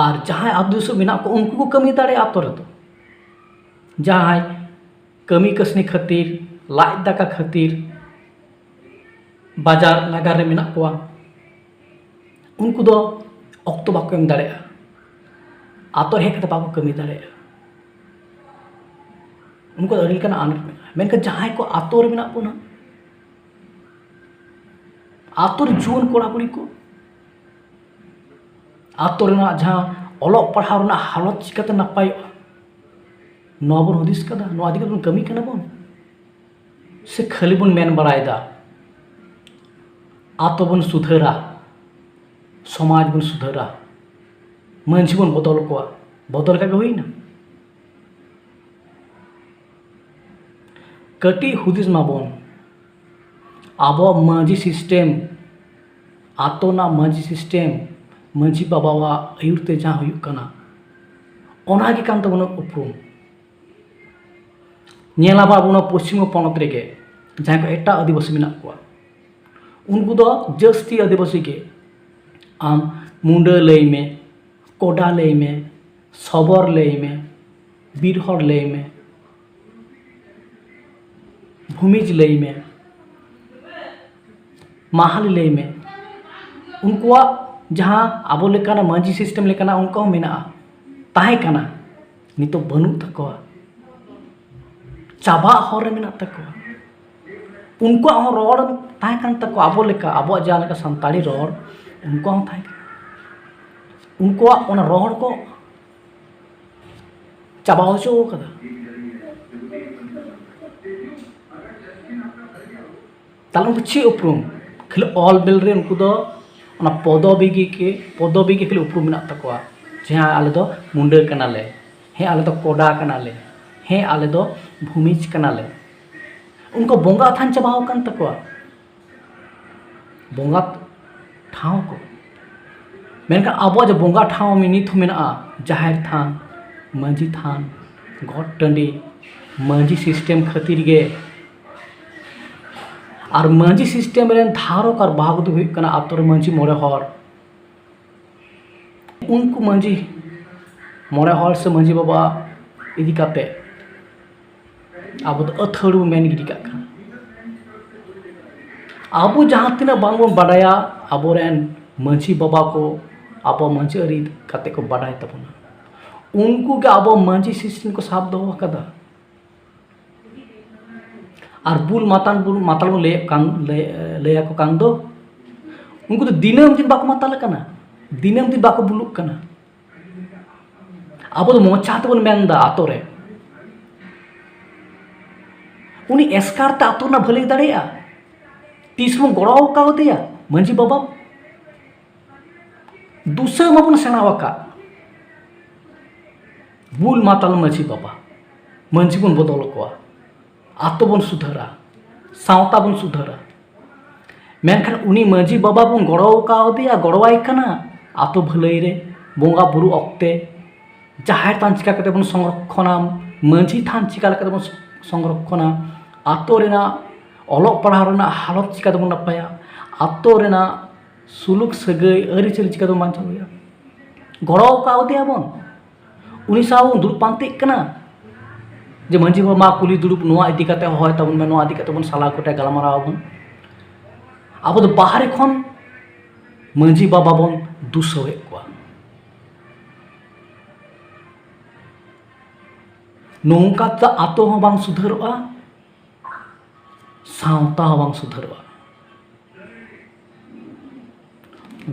ᱟᱨ ᱡᱟᱦᱟᱸᱭ ᱟᱹᱛᱩ ᱫᱤᱥᱚᱢ ᱢᱮᱱᱟᱜ ᱠᱚ, ᱩᱱᱠᱩ ᱠᱚ ᱠᱟᱹᱢᱤ ᱫᱟᱲᱮᱭᱟᱜᱼᱟ ᱟᱛᱳ ᱨᱮᱫᱚ᱾ ᱡᱟᱦᱟᱸᱭ ᱠᱟᱹᱢᱤ ᱠᱟᱹᱥᱱᱤ ᱠᱷᱟᱹᱛᱤᱨ, ᱞᱟᱡ ᱫᱟᱠᱟ ᱠᱷᱟᱹᱛᱤᱨ ᱵᱟᱡᱟᱨ ᱱᱟᱜᱟᱨ ᱨᱮ ᱢᱮᱱᱟᱜ ᱠᱚᱣᱟ, ᱩᱱᱠᱩ ᱫᱚ ᱚᱠᱛᱚ ᱵᱟᱠᱚ ᱮᱢ ᱫᱟᱲᱮᱭᱟᱜᱼᱟ, ᱟᱛᱳ ᱨᱮ ᱦᱮᱡ ᱠᱟᱛᱮ ᱵᱟᱠᱚ ᱠᱟᱹᱢᱤ ᱫᱟᱲᱮᱭᱟᱜᱼᱟ᱾ ᱩᱱᱠᱩ ᱫᱚ ᱟᱹᱰᱤ ᱞᱮᱠᱟᱱᱟᱜ ᱟᱱᱟᱴ ᱢᱮᱱᱟᱜᱼᱟ᱾ ᱢᱮᱱᱠᱷᱟᱱ ᱡᱟᱦᱟᱸᱭ ᱠᱚ ᱟᱛᱳ ᱨᱮ ᱢᱮᱱᱟᱜ ᱵᱚᱱᱟ, ᱟᱛᱳ ᱨᱮ ᱡᱩᱣᱟᱹᱱ ᱠᱚᱲᱟ ᱠᱩᱲᱤ ᱠᱚ, ᱟᱛᱳ ᱨᱮᱱᱟᱜ ᱡᱟᱦᱟᱸ ᱚᱞᱚᱜ ᱯᱟᱲᱦᱟᱣ ᱨᱮᱱᱟᱜ ᱦᱟᱞᱚᱛ ᱪᱤᱠᱟᱹᱛᱮ ᱱᱟᱯᱟᱭᱚᱜᱼᱟ, ᱱᱚᱣᱟ ᱵᱚᱱ ᱦᱩᱫᱤᱥ ᱠᱟᱫᱟ? ᱱᱚᱣᱟ ᱤᱫᱤ ᱠᱟᱛᱮ ᱵᱚᱱ ᱠᱟᱹᱢᱤ ᱠᱟᱱᱟ ᱵᱚᱱ, ᱥᱮ ᱠᱷᱟᱹᱞᱤ ᱵᱚᱱ ᱢᱮᱱ ᱵᱟᱲᱟᱭᱮᱫᱟ ᱟᱛᱳ ᱵᱚᱱ ᱥᱩᱫᱷᱟᱹᱨᱟ, ᱥᱚᱢᱟᱡᱽ ᱵᱚᱱ ᱥᱩᱫᱷᱟᱹᱨᱟ, ᱢᱟᱹᱡᱷᱤ ᱵᱚᱱ ᱵᱚᱫᱚᱞ ᱠᱚᱣᱟ? ᱵᱚᱫᱚᱞ ᱞᱮᱠᱟ ᱜᱮ ᱦᱩᱭᱱᱟ᱾ ᱠᱟᱹᱴᱤᱡ ᱦᱩᱫᱤᱥ ᱢᱟᱵᱚᱱ, ᱟᱵᱚᱣᱟᱜ ᱢᱟᱹᱡᱷᱤ ᱥᱤᱥᱴᱮᱢ, ᱟᱛᱳ ᱨᱮᱱᱟᱜ ᱢᱟᱹᱡᱷᱤ ᱥᱤᱥᱴᱮᱢ, ᱢᱟᱹᱡᱷᱤ ᱵᱟᱵᱟᱣᱟᱜ ᱟᱹᱭᱩᱨ ᱛᱮ ᱡᱟᱦᱟᱸ ᱦᱩᱭᱩᱜ ᱠᱟᱱᱟ, ᱚᱱᱟ ᱜᱮ ᱠᱟᱱ ᱛᱟᱵᱚᱱᱟ ᱩᱯᱨᱩᱢ᱾ ᱧᱮᱞ ᱟᱵᱚᱱ ᱟᱵᱚ ᱱᱚᱣᱟ ᱯᱚᱥᱪᱤᱢ ᱯᱚᱱᱚᱛ ᱨᱮᱜᱮ ᱡᱟᱦᱟᱸᱭ ᱠᱚ ᱮᱴᱟᱜ ᱟᱹᱫᱤᱵᱟᱹᱥᱤ ᱢᱮᱱᱟᱜ ᱠᱚᱣᱟ, ᱩᱱᱠᱩ ᱫᱚ ᱡᱟᱹᱥᱛᱤ ᱟᱹᱫᱤᱵᱟᱹᱥᱤ ᱜᱮ᱾ ᱟᱢ ᱢᱩᱰᱟᱹ ᱞᱟᱹᱭ ᱢᱮ, ᱠᱚᱰᱟ ᱞᱟᱹᱭ ᱢᱮ, ᱥᱚᱵᱚᱨ ᱞᱟᱹᱭ ᱢᱮ, ᱵᱤᱨ ᱦᱚᱲ ᱞᱟᱹᱭ ᱢᱮ, ᱵᱷᱩᱢᱤᱡᱽ ᱞᱟᱹᱭ ᱢᱮ, ᱢᱟᱦᱟᱞᱤ ᱞᱟᱹᱭ ᱢᱮ, ᱩᱱᱠᱩᱣᱟᱜ ᱡᱟᱦᱟᱸ ᱟᱵᱚ ᱞᱮᱠᱟᱱᱟᱜ ᱢᱟᱹᱡᱷᱤ ᱥᱤᱥᱴᱮᱢ ᱞᱮᱠᱟᱱᱟᱜ ᱚᱱᱠᱟ ᱦᱚᱸ ᱢᱮᱱᱟᱜᱼᱟ, ᱛᱟᱦᱮᱸ ᱠᱟᱱᱟ, ᱱᱤᱛᱚᱜ ᱵᱟᱹᱱᱩᱜ ᱛᱟᱠᱚᱣᱟ, ᱪᱟᱵᱟᱜ ᱦᱚᱨ ᱨᱮ ᱢᱮᱱᱟᱜ ᱛᱟᱠᱚᱣᱟ᱾ ᱩᱱᱠᱩᱣᱟᱜ ᱦᱚᱸ ᱨᱚᱲ ᱛᱟᱦᱮᱸ ᱠᱟᱱ ᱛᱟᱠᱚᱣᱟ, ᱟᱵᱚ ᱞᱮᱠᱟ, ᱟᱵᱚᱣᱟᱜ ᱡᱟᱦᱟᱸ ᱞᱮᱠᱟ ᱥᱟᱱᱛᱟᱲᱤ ᱨᱚᱲ, ᱩᱱᱠᱩᱣᱟᱜ ᱦᱚᱸ ᱛᱟᱦᱮᱸ ᱠᱟᱱᱟ᱾ ᱩᱱᱠᱩᱣᱟᱜ ᱚᱱᱟ ᱨᱚᱲ ᱠᱚ ᱪᱟᱵᱟ ᱦᱚᱪᱚ ᱟᱠᱟᱫᱟ᱾ ᱛᱟᱦᱞᱮ ᱩᱱᱠᱩ ᱪᱮᱫ ᱩᱯᱨᱩᱢ? ᱠᱷᱟᱹᱞᱤ ᱚᱞ ᱵᱤᱞ ᱨᱮ ᱩᱱᱠᱩ ᱫᱚ ᱚᱱᱟ ᱯᱚᱫᱚᱵᱤ ᱜᱮ, ᱯᱚᱫᱚᱵᱤ ᱜᱮ ᱠᱷᱟᱹᱞᱤ ᱩᱯᱨᱩᱢ ᱢᱮᱱᱟᱜ ᱛᱟᱠᱚᱣᱟ᱾ ᱡᱮ ᱦᱮᱸ, ᱟᱞᱮ ᱫᱚ ᱢᱩᱰᱟᱹ ᱠᱟᱱᱟᱞᱮ, ᱦᱮᱸ, ᱟᱞᱮ ᱫᱚ ᱠᱚᱰᱟ ᱠᱟᱱᱟᱞᱮ, ᱦᱮᱸ, ᱟᱞᱮ ᱫᱚ ᱵᱷᱩᱢᱤᱡᱽ ᱠᱟᱱᱟᱞᱮ᱾ ᱩᱱᱠᱩ ᱵᱚᱸᱜᱟ ᱛᱷᱟᱱ ᱪᱟᱵᱟ ᱟᱠᱟᱱ ᱛᱟᱠᱚᱣᱟ᱾ ᱵᱚᱸᱜᱟ ᱴᱷᱟᱶ ᱠᱚ, ᱢᱮᱱᱠᱷᱟᱱ ᱟᱵᱚᱣᱟᱜ ᱡᱮ ᱵᱚᱸᱜᱟ ᱴᱷᱟᱶ ᱱᱤᱛ ᱦᱚᱸ ᱢᱮᱱᱟᱜᱼᱟ, ᱡᱟᱦᱮᱨ ᱛᱷᱟᱱ, ᱢᱟᱹᱡᱷᱤ ᱛᱷᱟᱱ, ᱜᱚᱴ ᱴᱟᱺᱰᱤ, ᱢᱟᱹᱡᱷᱤ ᱥᱤᱥᱴᱮᱢ ᱠᱷᱟᱹᱛᱤᱨ ᱜᱮ᱾ ᱟᱨ ᱢᱟᱹᱡᱷᱤ ᱥᱤᱥᱴᱮᱢ ᱨᱮᱱ ᱫᱷᱟᱨᱚᱠ ᱟᱨ ᱵᱟᱦᱚᱠ ᱫᱚ ᱦᱩᱭᱩᱜ ᱠᱟᱱᱟ ᱟᱛᱳ ᱨᱮ ᱢᱟᱹᱡᱷᱤ ᱢᱚᱬᱮ ᱦᱚᱲ᱾ ᱩᱱᱠᱩ ᱢᱟᱹᱡᱷᱤ ᱢᱚᱬᱮ ᱦᱚᱲ ᱥᱮ ᱢᱟᱹᱡᱷᱤ ᱵᱟᱵᱟ ᱤᱫᱤ ᱠᱟᱛᱮ ᱟᱵᱚ ᱫᱚ ᱟᱹᱛᱷᱟᱹᱲᱤ ᱵᱚᱱ ᱢᱮᱱ ᱜᱤᱰᱤ ᱠᱟᱜ ᱠᱟᱱᱟ᱾ ᱟᱵᱚ ᱡᱟᱦᱟᱸ ᱛᱤᱱᱟᱹᱜ ᱵᱟᱝ ᱵᱚᱱ ᱵᱟᱰᱟᱭᱟ, ᱟᱵᱚᱨᱮᱱ ᱢᱟᱹᱡᱷᱤ ᱵᱟᱵᱟ ᱠᱚ ᱟᱵᱚ ᱢᱟᱹᱡᱷᱤ ᱟᱹᱨᱤ ᱠᱟᱛᱮ ᱠᱚ ᱵᱟᱰᱟᱭ ᱛᱟᱵᱚᱱᱟ᱾ ᱩᱱᱠᱩ ᱜᱮ ᱟᱵᱚ ᱢᱟᱹᱡᱷᱤ system ᱠᱚ ᱥᱟᱵ ᱫᱚᱦᱚ ᱟᱠᱟᱫᱟ᱾ ᱟᱨ ᱵᱩᱞ ᱢᱟᱛᱟᱞ, ᱵᱩᱞ ᱢᱟᱛᱟᱞ ᱵᱚᱱ ᱞᱟᱹᱭᱮᱫ ᱠᱟᱱ, ᱞᱟᱹᱭ, ᱞᱟᱹᱭ ᱟᱠᱚ ᱠᱟᱱ ᱫᱚ, ᱩᱱᱠᱩ ᱫᱚ ᱫᱤᱱᱟᱹᱢ ᱫᱤᱱ ᱵᱟᱠᱚ ᱢᱟᱛᱟᱞ ᱠᱟᱱᱟ, ᱫᱤᱱᱟᱹᱢ ᱫᱤᱱ ᱵᱟᱠᱚ ᱵᱩᱞᱩᱜ ᱠᱟᱱᱟ᱾ ᱟᱵᱚ ᱫᱚ ᱢᱚᱪᱟ ᱛᱮᱵᱚᱱ ᱢᱮᱱ ᱮᱫᱟ ᱟᱛᱳ ᱨᱮ᱾ ᱩᱱᱤ ᱮᱥᱠᱟᱨ ᱛᱮ ᱟᱛᱳ ᱨᱮᱱᱟᱜ ᱵᱷᱟᱹᱞᱟᱹᱭ ᱫᱟᱲᱮᱭᱟᱜᱼᱟ? ᱛᱤᱥ ᱵᱚᱱ ᱜᱚᱲᱚ ᱟᱠᱟᱣᱫᱮᱭᱟ ᱢᱟᱹᱡᱷᱤ ᱵᱟᱵᱟ? ᱫᱩᱥᱟᱹ ᱢᱟᱵᱚᱱ ᱥᱮᱬᱟ ᱟᱠᱟᱫ᱾ ᱵᱩᱞ ᱢᱟᱛᱟᱞ ᱢᱟᱹᱡᱷᱤ ᱵᱟᱵᱟ, ᱢᱟᱹᱡᱷᱤ ᱵᱚᱱ ᱵᱚᱫᱚᱞ ᱠᱚᱣᱟ, ᱟᱛᱳ ᱵᱚᱱ ᱥᱩᱫᱷᱟᱹᱨᱟ, ᱥᱟᱶᱛᱟ ᱵᱚᱱ ᱥᱩᱫᱷᱟᱹᱨᱟ᱾ ᱢᱮᱱᱠᱷᱟᱱ ᱩᱱᱤ ᱢᱟᱹᱡᱷᱤ ᱵᱟᱵᱟ ᱵᱚᱱ ᱜᱚᱲᱚ ᱟᱠᱟᱣᱫᱮᱭᱟ, ᱜᱚᱲᱚᱣᱟᱭ ᱠᱟᱱᱟ ᱟᱛᱳ ᱵᱷᱟᱹᱞᱟᱹᱭ ᱨᱮ, ᱵᱚᱸᱜᱟ ᱵᱩᱨᱩ ᱚᱠᱛᱮ, ᱡᱟᱦᱮᱨ ᱛᱷᱟᱱ ᱪᱤᱠᱟ ᱠᱟᱛᱮ ᱵᱚᱱ ᱥᱚᱝᱨᱚᱠᱠᱷᱚᱱᱟ, ᱢᱟᱹᱡᱷᱤ ᱛᱷᱟᱱ ᱪᱤᱠᱟ ᱞᱮᱠᱟᱛᱮ ᱵᱚᱱ ᱥᱚᱝᱨᱚᱠᱠᱷᱚᱱᱟ, ᱟᱛᱳ ᱨᱮᱱᱟᱜ ᱚᱞᱚᱜ ᱯᱟᱲᱦᱟᱣ ᱨᱮᱱᱟᱜ ᱦᱟᱞᱚᱛ ᱪᱤᱠᱟ ᱛᱮᱵᱚᱱ ᱱᱟᱯᱟᱭᱟ, ᱟᱛᱳ ᱨᱮᱱᱟᱜ ᱥᱩᱞᱩᱠ ᱥᱟᱹᱜᱟᱹᱭ ᱟᱹᱨᱤᱪᱟᱹᱞᱤ ᱪᱤᱠᱟ ᱛᱮᱵᱚᱱ ᱵᱟᱧᱪᱟᱣ ᱫᱟᱲᱮᱭᱟᱜᱼᱟ᱾ ᱜᱚᱲᱚ ᱠᱟᱣᱫᱮᱭᱟ ᱵᱚᱱ, ᱩᱱᱤ ᱥᱟᱶ ᱵᱚᱱ ᱫᱩᱲᱩᱵ ᱯᱟᱱᱛᱮᱜ ᱠᱟᱱᱟ ᱡᱮ ᱢᱟᱹᱡᱷᱤ ᱵᱟᱵᱟ ᱢᱟ ᱠᱩᱞᱦᱤ ᱫᱩᱲᱩᱵ ᱱᱚᱣᱟ ᱤᱫᱤ ᱠᱟᱛᱮ ᱦᱚᱦᱚᱭ ᱛᱟᱵᱚᱱ ᱢᱮ, ᱱᱚᱣᱟ ᱤᱫᱤ ᱠᱟᱛᱮ ᱵᱚᱱ ᱥᱟᱞᱟ ᱜᱚᱴᱟᱭᱟ, ᱜᱟᱞᱢᱟᱨᱟᱣ ᱟᱵᱚᱱ᱾ ᱟᱵᱚ ᱫᱚ ᱵᱟᱦᱨᱮ ᱠᱷᱚᱱ ᱢᱟᱹᱡᱷᱤ ᱵᱟᱵᱟ ᱵᱚᱱ ᱫᱩᱥᱟᱹᱣᱮᱫ ᱠᱚᱣᱟ᱾ ᱱᱚᱝᱠᱟ ᱛᱮ ᱟᱛᱳ ᱦᱚᱸ ᱵᱟᱝ ᱥᱩᱫᱷᱟᱹᱨᱚᱜᱼᱟ, ᱥᱟᱶᱛᱟ ᱦᱚᱸ ᱵᱟᱝ ᱥᱩᱫᱷᱟᱹᱨᱚᱜᱼᱟ᱾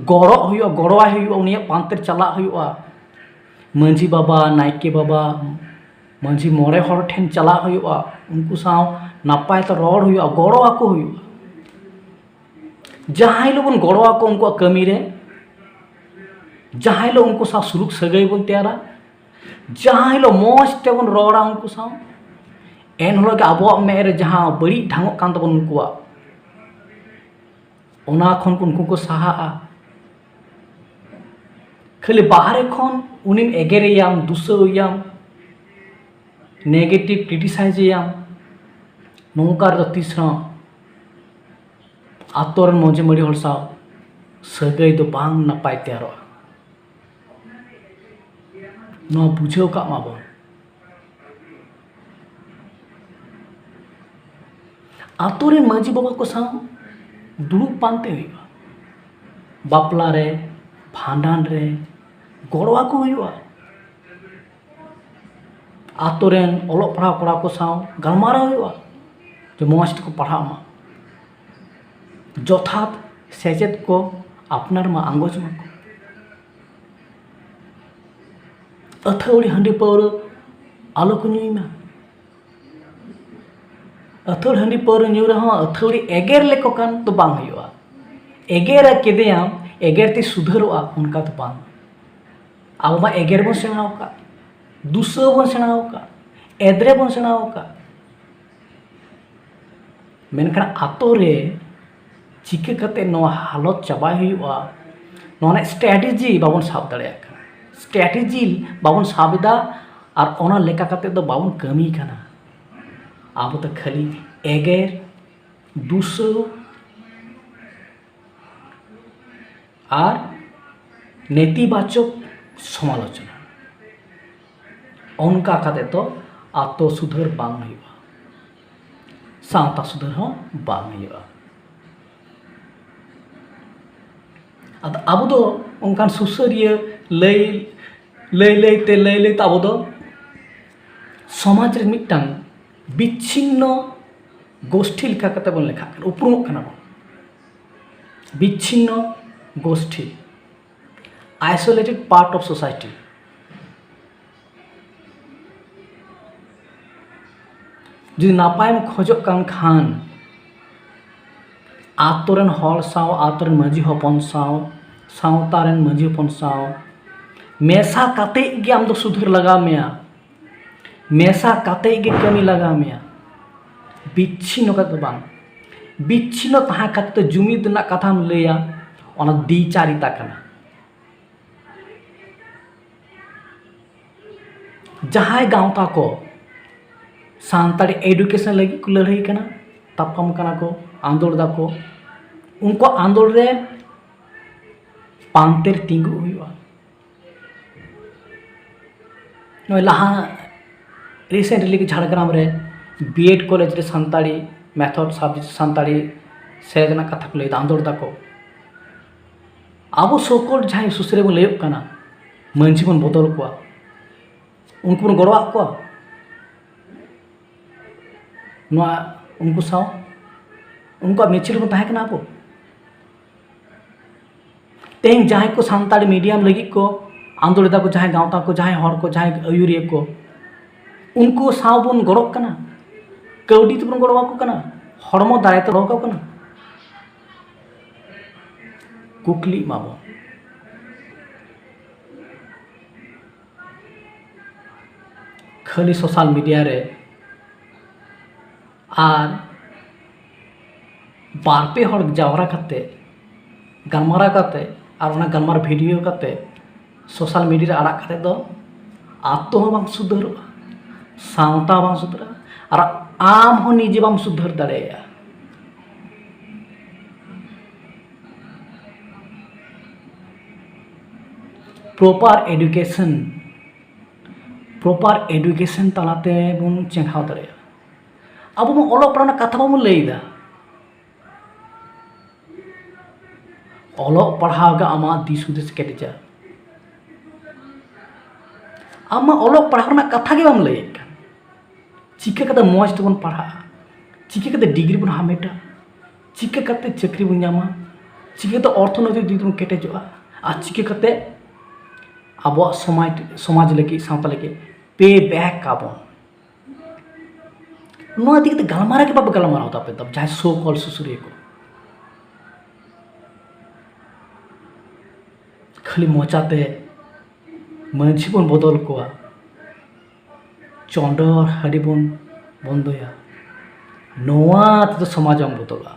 ᱜᱚᱲᱚᱜ ᱦᱩᱭᱩᱜᱼᱟ, ᱜᱚᱲᱚᱣᱟᱭ ᱦᱩᱭᱩᱜᱼᱟ, ᱩᱱᱤᱭᱟᱜ ᱯᱟᱱᱛᱮ ᱨᱮ ᱪᱟᱞᱟᱜ ᱦᱩᱭᱩᱜᱼᱟ᱾ ᱢᱟᱹᱡᱷᱤ ᱵᱟᱵᱟ, ᱱᱟᱭᱠᱮ ᱵᱟᱵᱟ, ᱢᱟᱹᱡᱷᱤ ᱢᱚᱬᱮ ᱦᱚᱲ ᱴᱷᱮᱱ ᱪᱟᱞᱟᱜ ᱦᱩᱭᱩᱜᱼᱟ, ᱩᱱᱠᱩ ᱥᱟᱶ ᱱᱟᱯᱟᱭ ᱛᱮ ᱨᱚᱲ ᱦᱩᱭᱩᱜᱼᱟ, ᱜᱚᱲᱚ ᱟᱠᱚ ᱦᱩᱭᱩᱜᱼᱟ᱾ ᱡᱟᱦᱟᱸ ᱦᱤᱞᱳᱜ ᱵᱚᱱ ᱜᱚᱲᱚ ᱟᱠᱚ ᱩᱱᱠᱩᱣᱟᱜ ᱠᱟᱹᱢᱤ ᱨᱮ, ᱡᱟᱦᱟᱸ ᱦᱤᱞᱳᱜ ᱩᱱᱠᱩ ᱥᱟᱶ ᱥᱩᱞᱩᱠ ᱥᱟᱹᱜᱟᱹᱭ ᱵᱚᱱ ᱛᱮᱭᱟᱨᱟ, ᱡᱟᱦᱟᱸ ᱦᱤᱞᱳᱜ ᱢᱚᱡᱽ ᱛᱮᱵᱚᱱ ᱨᱚᱲᱟ ᱩᱱᱠᱩ ᱥᱟᱶ, ᱮᱱ ᱦᱤᱞᱳᱜ ᱜᱮ ᱟᱵᱚᱣᱟᱜ ᱢᱮᱫ ᱨᱮ ᱡᱟᱦᱟᱸ ᱵᱟᱹᱲᱤᱡ ᱰᱷᱟᱝᱚᱜ ᱠᱟᱱ ᱛᱟᱵᱚᱱ ᱩᱱᱠᱩᱣᱟᱜ, ᱚᱱᱟ ᱠᱷᱚᱱ ᱩᱱᱠᱩ ᱠᱚ ᱥᱟᱦᱟᱜᱼᱟ᱾ ᱠᱷᱟᱹᱞᱤ ᱵᱟᱦᱨᱮ ᱠᱷᱚᱱ ᱩᱱᱤᱢ ᱮᱜᱮᱨᱮᱭᱟᱢ, ᱫᱩᱥᱟᱹᱣᱮᱭᱟᱢ, negative criticize ᱮᱭᱟᱢ, ᱱᱚᱝᱠᱟ ᱨᱮᱫᱚ ᱛᱤᱥ ᱨᱮᱦᱚᱸ ᱟᱛᱳ ᱨᱮᱱ ᱢᱟᱹᱡᱷᱤ ᱢᱟᱹᱲᱤ ᱦᱚᱲ ᱥᱟᱶ ᱥᱟᱹᱜᱟᱹᱭ ᱫᱚ ᱵᱟᱝ ᱱᱟᱯᱟᱭ ᱛᱮᱭᱟᱨᱚᱜᱼᱟ᱾ ᱱᱚᱣᱟ ᱵᱩᱡᱷᱟᱹᱣ ᱠᱟᱜ ᱢᱟᱵᱚᱱ, ᱟᱛᱳ ᱨᱮᱱ ᱢᱟᱹᱡᱷᱤ ᱵᱟᱵᱟ ᱠᱚ ᱥᱟᱶ ᱫᱩᱲᱩᱵ ᱯᱟᱱᱛᱮ ᱦᱩᱭᱩᱜᱼᱟ᱾ ᱵᱟᱯᱞᱟ ᱨᱮ, ᱵᱷᱟᱸᱰᱟᱱ ᱨᱮ ᱜᱚᱲᱚ ᱟᱠᱚ ᱦᱩᱭᱩᱜᱼᱟ᱾ ᱟᱛᱳ ᱨᱮᱱ ᱚᱞᱚᱜ ᱯᱟᱲᱦᱟᱣ ᱠᱚᱲᱟ ᱠᱚ ᱥᱟᱶ ᱜᱟᱞᱢᱟᱨᱟᱣ ᱦᱩᱭᱩᱜᱼᱟ ᱡᱮ ᱢᱚᱡᱽ ᱛᱮᱠᱚ ᱯᱟᱲᱦᱟᱜ ᱢᱟ, ᱡᱚᱛᱷᱟᱛ ᱥᱮᱪᱮᱫ ᱠᱚ ᱟᱯᱱᱟᱨ ᱢᱟ, ᱟᱸᱜᱚᱪ ᱢᱟᱠᱚ᱾ ᱟᱹᱛᱷᱟᱹᱣᱲᱤ ᱦᱟᱺᱰᱤ ᱯᱟᱹᱣᱨᱟᱹ ᱟᱞᱚ ᱠᱚ ᱧᱩᱭ ᱢᱟ᱾ ᱟᱹᱛᱷᱟᱹᱣᱲᱤ ᱦᱟᱺᱰᱤ ᱯᱟᱹᱣᱨᱟᱹ ᱧᱩ ᱨᱮᱦᱚᱸ ᱟᱹᱛᱷᱟᱹᱣᱲᱤ ᱮᱜᱮᱨ ᱞᱮᱠᱚ ᱠᱷᱟᱱ ᱫᱚ ᱵᱟᱝ ᱦᱩᱭᱩᱜᱼᱟ᱾ ᱮᱜᱮᱨ ᱠᱮᱫᱮᱭᱟᱢ, ᱮᱜᱮᱨ ᱛᱮ ᱥᱩᱫᱷᱟᱹᱨᱚᱜᱼᱟ, ᱚᱱᱠᱟ ᱫᱚ ᱵᱟᱝ᱾ ᱟᱵᱚ ᱢᱟ ᱮᱜᱮᱨ ᱵᱚᱱ ᱥᱮᱬᱟ ᱟᱠᱟᱫ, ᱫᱩᱥᱟᱹᱣ ᱵᱚᱱ ᱥᱮᱬᱟ ᱟᱠᱟᱫ, ᱮᱫᱽᱨᱮ ᱵᱚᱱ ᱥᱮᱬᱟ ᱟᱠᱟᱫ᱾ ᱢᱮᱱᱠᱷᱟᱱ ᱟᱛᱳ ᱨᱮ ᱪᱤᱠᱟᱹ ᱠᱟᱛᱮ ᱱᱚᱣᱟ ᱦᱟᱞᱚᱛ ᱪᱟᱵᱟᱭ ᱦᱩᱭᱩᱜᱼᱟ, ᱱᱚᱣᱟ ᱨᱮᱱᱟᱜ ᱥᱴᱨᱮᱴᱮᱡᱤ ᱵᱟᱵᱚᱱ ᱥᱟᱵ ᱫᱟᱲᱮᱭᱟᱜ ᱠᱟᱱᱟ᱾ ᱥᱴᱨᱮᱴᱮᱡᱤ ᱵᱟᱵᱚᱱ ᱥᱟᱵ ᱮᱫᱟ ᱟᱨ ᱚᱱᱟ ᱞᱮᱠᱟ ᱠᱟᱛᱮ ᱫᱚ ᱵᱟᱵᱚᱱ ᱠᱟᱹᱢᱤ ᱠᱟᱱᱟ᱾ ᱟᱵᱚ ᱫᱚ ᱠᱷᱟᱹᱞᱤ ᱮᱜᱮᱨ, ᱫᱩᱥᱟᱹᱣ ᱟᱨ ᱱᱮᱛᱤᱵᱟᱪᱚᱠ ᱥᱚᱢᱟᱞᱳᱪᱚᱱᱟ, ᱚᱱᱠᱟ ᱠᱟᱛᱮ ᱫᱚ ᱟᱛᱳ ᱥᱩᱫᱷᱟᱹᱨ ᱵᱟᱝ ᱦᱩᱭᱩᱜᱼᱟ, ᱥᱟᱶᱛᱟ ᱥᱩᱫᱷᱟᱹᱨ ᱦᱚᱸ ᱵᱟᱝ ᱦᱩᱭᱩᱜᱼᱟ᱾ ᱟᱫᱚ ᱟᱵᱚ ᱫᱚ ᱚᱱᱠᱟᱱ ᱥᱩᱥᱟᱹᱨᱤᱭᱟᱹ ᱞᱟᱹᱭ, ᱞᱟᱹᱭ ᱞᱟᱹᱭ ᱛᱮ, ᱞᱟᱹᱭ ᱞᱟᱹᱭ ᱛᱮ ᱟᱵᱚ ᱫᱚ ᱥᱚᱢᱟᱡᱽ ᱨᱮ ᱢᱤᱫᱴᱟᱝ ᱵᱤᱪᱷᱤᱱᱱᱚ ᱜᱳᱥᱴᱷᱤ ᱞᱮᱠᱟ ᱠᱟᱛᱮ ᱵᱚᱱ ᱞᱮᱠᱷᱟᱜ ᱠᱟᱱᱟ, ᱩᱯᱨᱩᱢᱚᱜ ᱠᱟᱱᱟ ᱵᱚᱱ᱾ ᱵᱤᱪᱷᱤᱱᱱᱚ ᱜᱳᱥᱴᱷᱤ, isolated part of society᱾ ᱡᱩᱫᱤ ᱱᱟᱯᱟᱭᱮᱢ ᱠᱷᱚᱡᱚᱜ ᱠᱟᱱ ᱠᱷᱟᱱ, ᱟᱛᱳ ᱨᱮᱱ ᱦᱚᱲ ᱥᱟᱶ, ᱟᱛᱳ ᱨᱮᱱ ᱢᱟᱹᱡᱷᱤ ᱦᱚᱯᱚᱱ ᱥᱟᱶ, ᱥᱟᱶᱛᱟ ᱨᱮᱱ ᱢᱟᱹᱡᱷᱤ ᱦᱚᱯᱚᱱ ᱥᱟᱶ ᱢᱮᱥᱟ ᱠᱟᱛᱮ ᱜᱮ ᱟᱢ ᱫᱚ ᱥᱩᱫᱷᱟᱹᱨ ᱞᱟᱜᱟᱣ ᱢᱮᱭᱟ᱾ ᱢᱮᱥᱟ ᱠᱟᱛᱮ ᱜᱮ ᱠᱟᱹᱢᱤ ᱞᱟᱜᱟᱣ ᱢᱮᱭᱟ, ᱵᱤᱪᱷᱤᱱᱱᱚ ᱠᱟᱛᱮ ᱫᱚ ᱵᱟᱝ᱾ ᱵᱤᱪᱷᱤᱱᱱᱚ ᱛᱟᱦᱮᱸ ᱠᱟᱛᱮ ᱡᱩᱢᱤᱫ ᱨᱮᱱᱟᱜ ᱠᱟᱛᱷᱟᱢ ᱞᱟᱹᱭᱟ, ᱚᱱᱟ ᱫᱤᱪᱟᱨᱤᱛᱟ ᱠᱟᱱᱟ᱾ ᱡᱟᱦᱟᱸᱭ ᱜᱟᱶᱛᱟ ᱠᱚ ᱥᱟᱱᱛᱟᱲᱤ ᱮᱰᱩᱠᱮᱥᱚᱱ ᱞᱟᱹᱜᱤᱫ ᱠᱚ ᱞᱟᱹᱲᱦᱟᱹᱭ ᱠᱟᱱᱟ, ᱛᱟᱯᱟᱢ ᱠᱟᱱᱟ ᱠᱚ, ᱟᱸᱫᱳᱲ ᱫᱟᱠᱚ, ᱩᱱᱠᱩ ᱟᱸᱫᱳᱲ ᱨᱮ ᱯᱟᱱᱛᱮ ᱨᱮ ᱛᱤᱸᱜᱩ ᱦᱩᱭᱩᱜᱼᱟ᱾ ᱱᱚᱜᱼᱚᱭ ᱞᱟᱦᱟ recently ᱜᱮ ᱡᱷᱟᱲᱜᱨᱟᱢ ᱨᱮ B.Ed college ᱨᱮ ᱥᱟᱱᱛᱟᱲᱤ method subject, ᱥᱟᱱᱛᱟᱲᱤ ᱥᱮᱞᱮᱫ ᱨᱮᱱᱟᱜ ᱠᱟᱛᱷᱟ ᱠᱚ ᱞᱟᱹᱭᱫᱟ, ᱟᱸᱫᱳᱲ ᱫᱟᱠᱚ᱾ ᱟᱵᱚ so called ᱡᱟᱦᱟᱸᱭ ᱥᱩᱥᱟᱹᱨᱤᱭᱟᱹ ᱵᱚᱱ ᱞᱟᱹᱭᱚᱜ ᱠᱟᱱᱟ, ᱢᱟᱹᱡᱷᱤ ᱵᱚᱱ ᱵᱚᱫᱚᱞ ᱠᱚᱣᱟ, ᱩᱱᱠᱩ ᱵᱚᱱ ᱜᱚᱲᱚᱣᱟᱜ ᱠᱚᱣᱟ᱾ ᱱᱚᱣᱟ ᱩᱱᱠᱩ ᱥᱟᱶ ᱩᱱᱠᱩᱣᱟᱜ ᱢᱤᱪᱷᱤᱞ ᱵᱚᱱ ᱛᱟᱦᱮᱸ ᱠᱟᱱᱟ ᱟᱵᱚ᱾ ᱛᱮᱦᱮᱧ ᱡᱟᱦᱟᱸᱭ ᱠᱚ ᱥᱟᱱᱛᱟᱲᱤ medium ᱞᱟᱹᱜᱤᱫ ᱠᱚ ᱟᱸᱫᱳᱲ ᱮᱫᱟ ᱠᱚ, ᱡᱟᱦᱟᱸᱭ ᱜᱟᱶᱛᱟ ᱠᱚ, ᱡᱟᱦᱟᱸᱭ ᱦᱚᱲ ᱠᱚ, ᱡᱟᱦᱟᱸᱭ ᱟᱹᱭᱩᱨᱤᱭᱟᱹ ᱠᱚ, ᱩᱱᱠᱩ ᱥᱟᱶ ᱵᱚᱱ ᱜᱚᱲᱚᱜ ᱠᱟᱱᱟ, ᱠᱟᱹᱣᱰᱤ ᱛᱮᱵᱚᱱ ᱜᱚᱲᱚ ᱟᱠᱚ ᱠᱟᱱᱟ, ᱦᱚᱲᱢᱚ ᱫᱟᱲᱮ ᱛᱮ ᱜᱚᱲᱚ ᱟᱠᱚ ᱠᱟᱱᱟ᱾ ᱠᱩᱠᱞᱤᱜ ᱢᱟᱵᱚᱱ᱾ ᱠᱷᱟᱹᱞᱤ social media ᱨᱮ ᱟᱨ ᱵᱟᱨ ᱯᱮ ᱦᱚᱲ ᱡᱟᱣᱨᱟ ᱠᱟᱛᱮ, ᱜᱟᱞᱢᱟᱨᱟᱣ ᱠᱟᱛᱮ, ᱟᱨ ᱚᱱᱟ ᱜᱟᱞᱢᱟᱨᱟᱣ video ᱠᱟᱛᱮ social media ᱨᱮ ᱟᱲᱟᱜ ᱠᱟᱛᱮ ᱫᱚ ᱟᱛᱳ ᱦᱚᱸ ᱵᱟᱝ ᱥᱩᱫᱷᱟᱹᱨᱚᱜᱼᱟ, ᱥᱟᱶᱛᱟ ᱦᱚᱸ ᱵᱟᱝ ᱥᱩᱫᱷᱟᱹᱨᱚᱜᱼᱟ, ᱟᱨ ᱟᱢ ᱦᱚᱸ ᱱᱤᱡᱮ ᱵᱟᱢ ᱥᱩᱫᱷᱟᱹᱨ ᱫᱟᱲᱮᱭᱟᱜᱼᱟ᱾ Proper education, proper education ᱛᱟᱞᱟᱛᱮ ᱵᱚᱱ ᱪᱮᱸᱜᱷᱟᱣ ᱫᱟᱲᱮᱭᱟᱜᱼᱟ᱾ ᱟᱵᱚ ᱢᱟ ᱚᱞᱚᱜ ᱯᱟᱲᱦᱟᱣ ᱨᱮᱱᱟᱜ ᱠᱟᱛᱷᱟ ᱵᱟᱵᱚᱱ ᱞᱟᱹᱭ ᱮᱫᱟ᱾ ᱚᱞᱚᱜ ᱯᱟᱲᱦᱟᱣ ᱜᱮ ᱟᱢᱟᱜ ᱫᱤᱥ ᱦᱩᱫᱤᱥ ᱠᱮᱴᱮᱡᱟ᱾ ᱟᱢ ᱢᱟ ᱚᱞᱚᱜ ᱯᱟᱲᱦᱟᱣ ᱨᱮᱱᱟᱜ ᱠᱟᱛᱷᱟ ᱜᱮ ᱵᱟᱢ ᱞᱟᱹᱭᱮᱫ ᱠᱟᱱ᱾ ᱪᱤᱠᱟᱹ ᱠᱟᱛᱮ ᱢᱚᱡᱽ ᱛᱮᱵᱚᱱ ᱯᱟᱲᱦᱟᱜᱼᱟ, ᱪᱤᱠᱟᱹ ᱠᱟᱛᱮ degree ᱵᱚᱱ ᱦᱟᱢᱮᱴᱟ, ᱪᱤᱠᱟᱹ ᱠᱟᱛᱮ ᱪᱟᱹᱠᱨᱤ ᱵᱚᱱ ᱧᱟᱢᱟ, ᱪᱤᱠᱟᱹ ᱠᱟᱛᱮ ᱚᱨᱛᱷᱚᱱᱳᱭᱛᱤᱠ ᱫᱤᱠ ᱛᱮᱵᱚᱱ ᱠᱮᱴᱮᱡᱚᱜᱼᱟ, ᱟᱨ ᱪᱤᱠᱟᱹ ᱠᱟᱛᱮ ᱟᱵᱚᱣᱟᱜ ᱥᱚᱢᱟᱡᱽ, ᱥᱚᱢᱟᱡᱽ ᱞᱟᱹᱜᱤᱫ, ᱥᱟᱶᱛᱟ ᱞᱟᱹᱜᱤᱫ pay back ᱟᱵᱚᱱ᱾ ᱱᱚᱣᱟ ᱤᱫᱤ ᱠᱟᱛᱮ ᱜᱟᱞᱢᱟᱨᱟᱣ ᱜᱮ ᱵᱟᱯᱮ ᱜᱟᱞᱢᱟᱨᱟᱣ ᱛᱟᱯᱮ ᱫᱚ, ᱡᱟᱦᱟᱸᱭ so called ᱥᱩᱥᱩᱨᱤᱭᱟᱹ ᱠᱚ᱾ ᱠᱷᱟᱹᱞᱤ ᱢᱚᱪᱟᱛᱮ ᱢᱟᱹᱡᱷᱤ ᱵᱚᱱ ᱵᱚᱫᱚᱞ ᱠᱚᱣᱟ, ᱪᱚᱰᱚᱨ ᱦᱟᱺᱰᱤ ᱵᱚᱱ ᱵᱚᱱᱫᱚᱭᱟ, ᱱᱚᱣᱟ ᱛᱮᱫᱚ ᱥᱚᱢᱟᱡᱽ ᱵᱟᱝ ᱵᱚᱫᱚᱞᱚᱜᱼᱟ᱾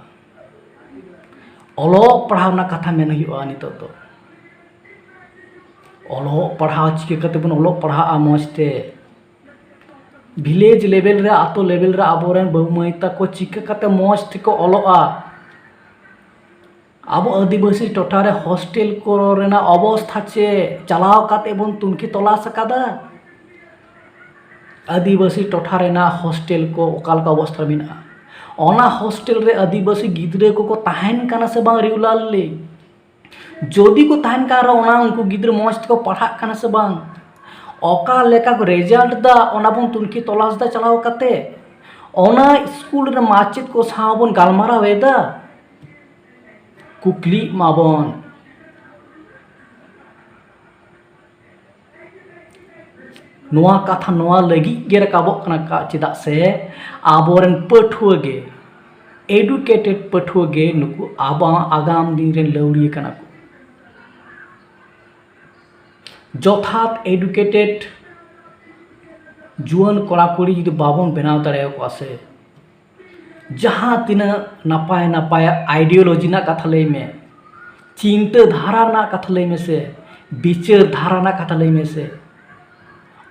ᱚᱞᱚᱜ ᱯᱟᱲᱦᱟᱣ ᱨᱮᱱᱟᱜ ᱠᱟᱛᱷᱟ ᱢᱮᱱ ᱦᱩᱭᱩᱜᱼᱟ ᱱᱤᱛᱚᱜ ᱫᱚ᱾ ᱚᱞᱚᱜ ᱯᱟᱲᱦᱟᱣ ᱪᱤᱠᱟᱹ ᱠᱟᱛᱮ ᱵᱚᱱ ᱚᱞᱚᱜ ᱯᱟᱲᱦᱟᱜᱼᱟ ᱢᱚᱡᱽ ᱛᱮ? Village level ᱨᱮ, ᱟᱛᱳ level ᱨᱮ ᱟᱵᱚᱨᱮᱱ ᱵᱟᱹᱵᱩ ᱢᱟᱹᱭ ᱛᱟᱠᱚ ᱪᱤᱠᱟᱹ ᱠᱟᱛᱮ ᱢᱚᱡᱽ ᱛᱮᱠᱚ ᱚᱞᱚᱜᱼᱟ? ᱟᱵᱚ ᱟᱹᱫᱤᱵᱟᱹᱥᱤ ᱴᱚᱴᱷᱟ ᱨᱮ hostel ᱠᱚ ᱨᱮᱱᱟᱜ ᱚᱵᱚᱥᱛᱷᱟ ᱪᱮᱫ? ᱪᱟᱞᱟᱣ ᱠᱟᱛᱮ ᱵᱚᱱ ᱛᱩᱱᱠᱷᱤ ᱛᱚᱞᱟᱥ ᱟᱠᱟᱫᱟ? ᱟᱹᱫᱤᱵᱟᱹᱥᱤ ᱴᱚᱴᱷᱟ ᱨᱮᱱᱟᱜ ᱦᱳᱥᱴᱮᱞ ᱠᱚ ᱚᱠᱟ ᱞᱮᱠᱟ ᱚᱵᱚᱥᱛᱷᱟ ᱨᱮ ᱢᱮᱱᱟᱜᱼᱟ, ᱚᱱᱟ ᱦᱳᱥᱴᱮᱞ ᱨᱮ ᱟᱹᱫᱤᱵᱟᱹᱥᱤ ᱜᱤᱫᱽᱨᱟᱹ ᱠᱚᱠᱚ ᱛᱟᱦᱮᱱ ᱠᱟᱱᱟ ᱥᱮ ᱵᱟᱝ ᱨᱮᱜᱩᱞᱟᱨᱞᱤ, ᱡᱩᱫᱤ ᱠᱚ ᱛᱟᱦᱮᱱ ᱠᱟᱱ ᱨᱮᱦᱚᱸ ᱚᱱᱟ ᱩᱱᱠᱩ ᱜᱤᱫᱽᱨᱟᱹ ᱢᱚᱡᱽ ᱛᱮᱠᱚ ᱯᱟᱲᱦᱟᱜ ᱠᱟᱱᱟ ᱥᱮ ᱵᱟᱝ, ᱚᱠᱟ ᱞᱮᱠᱟ ᱠᱚ ᱨᱮᱡᱟᱞᱴ ᱫᱟ, ᱚᱱᱟ ᱵᱚᱱ ᱛᱩᱱᱠᱷᱤ ᱛᱚᱞᱟᱥ ᱫᱟ ᱪᱟᱞᱟᱣ ᱠᱟᱛᱮ, ᱚᱱᱟ ᱥᱠᱩᱞ ᱨᱮ ᱢᱟᱪᱮᱫ ᱠᱚ ᱥᱟᱶ ᱵᱚᱱ ᱜᱟᱞᱢᱟᱨᱟᱣ ᱮᱫᱟ, ᱠᱩᱠᱞᱤᱜ ᱢᱟᱵᱚᱱ᱾ ᱱᱚᱣᱟ ᱠᱟᱛᱷᱟ ᱱᱚᱣᱟ ᱞᱟᱹᱜᱤᱫ ᱜᱮ ᱨᱟᱠᱟᱵᱚᱜ ᱠᱟᱱᱟ, ᱠᱟ-, ᱪᱮᱫᱟᱜ ᱥᱮ ᱟᱵᱚᱨᱮᱱ ᱯᱟᱹᱴᱷᱩᱣᱟᱹ ᱜᱮ, ᱮᱰᱩᱠᱮᱴᱮᱰ ᱯᱟᱹᱴᱷᱩᱣᱟᱹ ᱜᱮ ᱱᱩᱠᱩ ᱟᱵᱚᱣᱟᱜ ᱟᱜᱟᱢ ᱫᱤᱱ ᱨᱮᱱ ᱞᱟᱹᱣᱲᱤᱭᱟᱹ ᱠᱟᱱᱟ ᱠᱚ᱾ ᱡᱚᱛᱷᱟᱛ ᱮᱰᱩᱠᱮᱴᱮᱰ ᱡᱩᱣᱟᱹᱱ ᱠᱚᱲᱟ ᱠᱩᱲᱤ ᱡᱩᱫᱤ ᱵᱟᱵᱚᱱ ᱵᱮᱱᱟᱣ ᱫᱟᱲᱮᱭᱟᱠᱚᱣᱟ ᱥᱮ, ᱡᱟᱦᱟᱸ ᱛᱤᱱᱟᱹᱜ ᱱᱟᱯᱟᱭ ᱱᱟᱯᱟᱭ ᱟᱭᱰᱤᱭᱳᱞᱚᱡᱤ ᱨᱮᱱᱟᱜ ᱠᱟᱛᱷᱟ ᱞᱟᱹᱭ ᱢᱮ, ᱪᱤᱱᱛᱟᱹ ᱫᱷᱟᱨᱟ ᱨᱮᱱᱟᱜ ᱠᱟᱛᱷᱟ ᱞᱟᱹᱭ ᱢᱮᱥᱮ, ᱵᱤᱪᱟᱹᱨ ᱫᱷᱟᱨᱟ ᱨᱮᱱᱟᱜ ᱠᱟᱛᱷᱟ ᱞᱟᱹᱭ ᱢᱮᱥᱮ,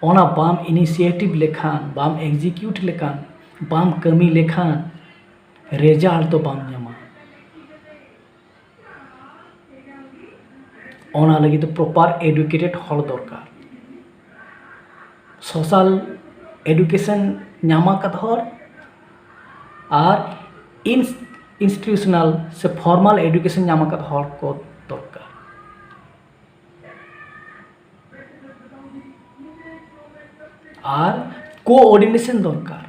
ᱚᱱᱟ ᱵᱟᱢ ᱤᱱᱤᱥᱤᱭᱮᱴᱤᱵᱷ ᱞᱮᱠᱷᱟᱱ, ᱵᱟᱢ ᱮᱠᱡᱤᱠᱤᱭᱩᱴ ᱞᱮᱠᱷᱟᱱ, ᱵᱟᱢ ᱠᱟᱹᱢᱤ ᱞᱮᱠᱷᱟᱱ, ᱨᱮᱡᱟᱞᱴ ᱫᱚ ᱵᱟᱢ ᱧᱟᱢᱟ᱾ ᱚᱱᱟ ᱞᱟᱹᱜᱤᱫ ᱫᱚ ᱯᱨᱚᱯᱟᱨ ᱮᱰᱩᱠᱮᱴᱮᱰ ᱦᱚᱲ ᱫᱚᱨᱠᱟᱨ, ᱥᱳᱥᱟᱞ ᱮᱰᱩᱠᱮᱥᱚᱱ ᱧᱟᱢ ᱟᱠᱟᱫ ᱦᱚᱲ ᱟᱨ ᱤᱱᱥ-, ᱤᱱᱥᱴᱤᱴᱤᱭᱩᱥᱚᱱᱟᱞ ᱥᱮ ᱯᱷᱚᱨᱢᱟᱞ ᱮᱰᱩᱠᱮᱥᱚᱱ ᱧᱟᱢ ᱟᱠᱟᱫ ᱦᱚᱲ ᱠᱚ ᱫᱚᱨᱠᱟᱨ᱾ ᱟᱨ ᱠᱳᱚᱨᱰᱤᱱᱮᱥᱚᱱ ᱫᱚᱨᱠᱟᱨ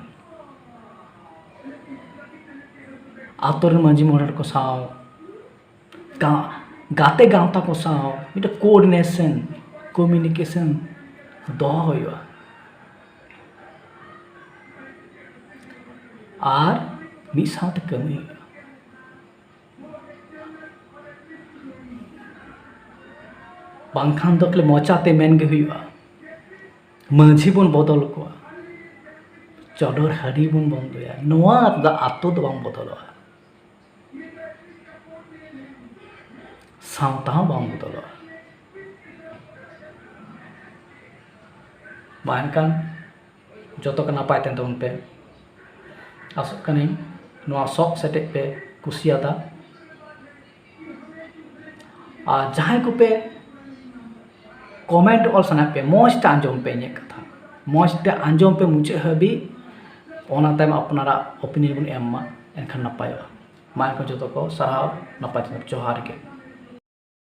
ᱟᱛᱳ ᱨᱮᱱ ᱢᱟᱹᱡᱷᱤ ᱢᱚᱬᱮ ᱦᱚᱲ ᱠᱚ ᱥᱟᱶ, ᱜᱟ-, ᱜᱟᱛᱮ ᱜᱟᱶᱛᱟ ᱠᱚ ᱥᱟᱶ ᱢᱤᱫᱴᱮᱱ ᱠᱳᱚᱨᱰᱤᱱᱮᱥᱚᱱ, ᱠᱚᱢᱤᱭᱩᱱᱤᱠᱮᱥᱚᱱ ᱫᱚᱦᱚ ᱦᱩᱭᱩᱜᱼᱟ ᱟᱨ ᱢᱤᱫ ᱥᱟᱶᱛᱮ ᱠᱟᱹᱢᱤ ᱦᱩᱭᱩᱜᱼᱟ᱾ ᱵᱟᱝᱠᱷᱟᱱ ᱫᱚ ᱠᱷᱟᱹᱞᱤ ᱢᱚᱪᱟᱛᱮ ᱢᱮᱱ ᱜᱮ ᱦᱩᱭᱩᱜᱼᱟ, ᱢᱟᱹᱡᱷᱤ ᱵᱚᱱ ᱵᱚᱫᱚᱞ ᱠᱚᱣᱟ, ᱪᱚᱰᱚᱨ ᱦᱟᱺᱰᱤ ᱵᱚᱱ ᱵᱚᱱᱫᱚᱭᱟ, ᱱᱚᱣᱟ ᱫᱚ ᱟᱛᱳ ᱫᱚ ᱵᱟᱝ ᱵᱚᱫᱚᱞᱚᱜᱼᱟ, ᱥᱟᱶᱛᱟ ᱦᱚᱸ ᱵᱟᱝ ᱵᱚᱫᱚᱞᱚᱜᱼᱟ᱾ ᱢᱟ ᱮᱱᱠᱷᱟᱱ ᱡᱚᱛᱚ ᱠᱚ ᱱᱟᱯᱟᱭ ᱛᱟᱦᱮᱱ ᱛᱟᱵᱚᱱ ᱯᱮ᱾ ᱟᱥᱚᱜ ᱠᱟᱹᱱᱟᱹᱧ ᱱᱚᱣᱟ ᱥᱚᱜ ᱥᱮᱴᱮᱡ ᱯᱮ ᱠᱩᱥᱤᱭᱟᱫᱟ᱾ ᱟᱨ ᱡᱟᱦᱟᱸᱭ ᱠᱚᱯᱮ ᱠᱚᱢᱮᱱᱴ ᱚᱞ ᱥᱟᱱᱟᱭᱮᱫ ᱯᱮ, ᱢᱚᱡᱽ ᱛᱮ ᱟᱸᱡᱚᱢ ᱯᱮ ᱤᱧᱟᱹᱜ ᱠᱟᱛᱷᱟ᱾ ᱢᱚᱡᱽ ᱛᱮ ᱟᱸᱡᱚᱢ ᱯᱮ ᱢᱩᱪᱟᱹᱫ ᱦᱟᱹᱵᱤᱡ᱾ ᱚᱱᱟ ᱛᱟᱭᱚᱢ ᱟᱯᱱᱟᱨᱟᱜ ᱳᱯᱤᱱᱤᱭᱚᱱ ᱵᱚᱱ ᱮᱢ ᱢᱟ, ᱮᱱᱠᱷᱟᱱ ᱱᱟᱯᱟᱭᱚᱜᱼᱟ᱾ ᱢᱟ ᱮᱱᱠᱷᱟᱱ ᱡᱚᱛᱚ ᱠᱚ ᱥᱟᱨᱦᱟᱣ, ᱱᱟᱯᱟᱭ ᱛᱮ ᱡᱚᱦᱟᱨ ᱜᱮ᱾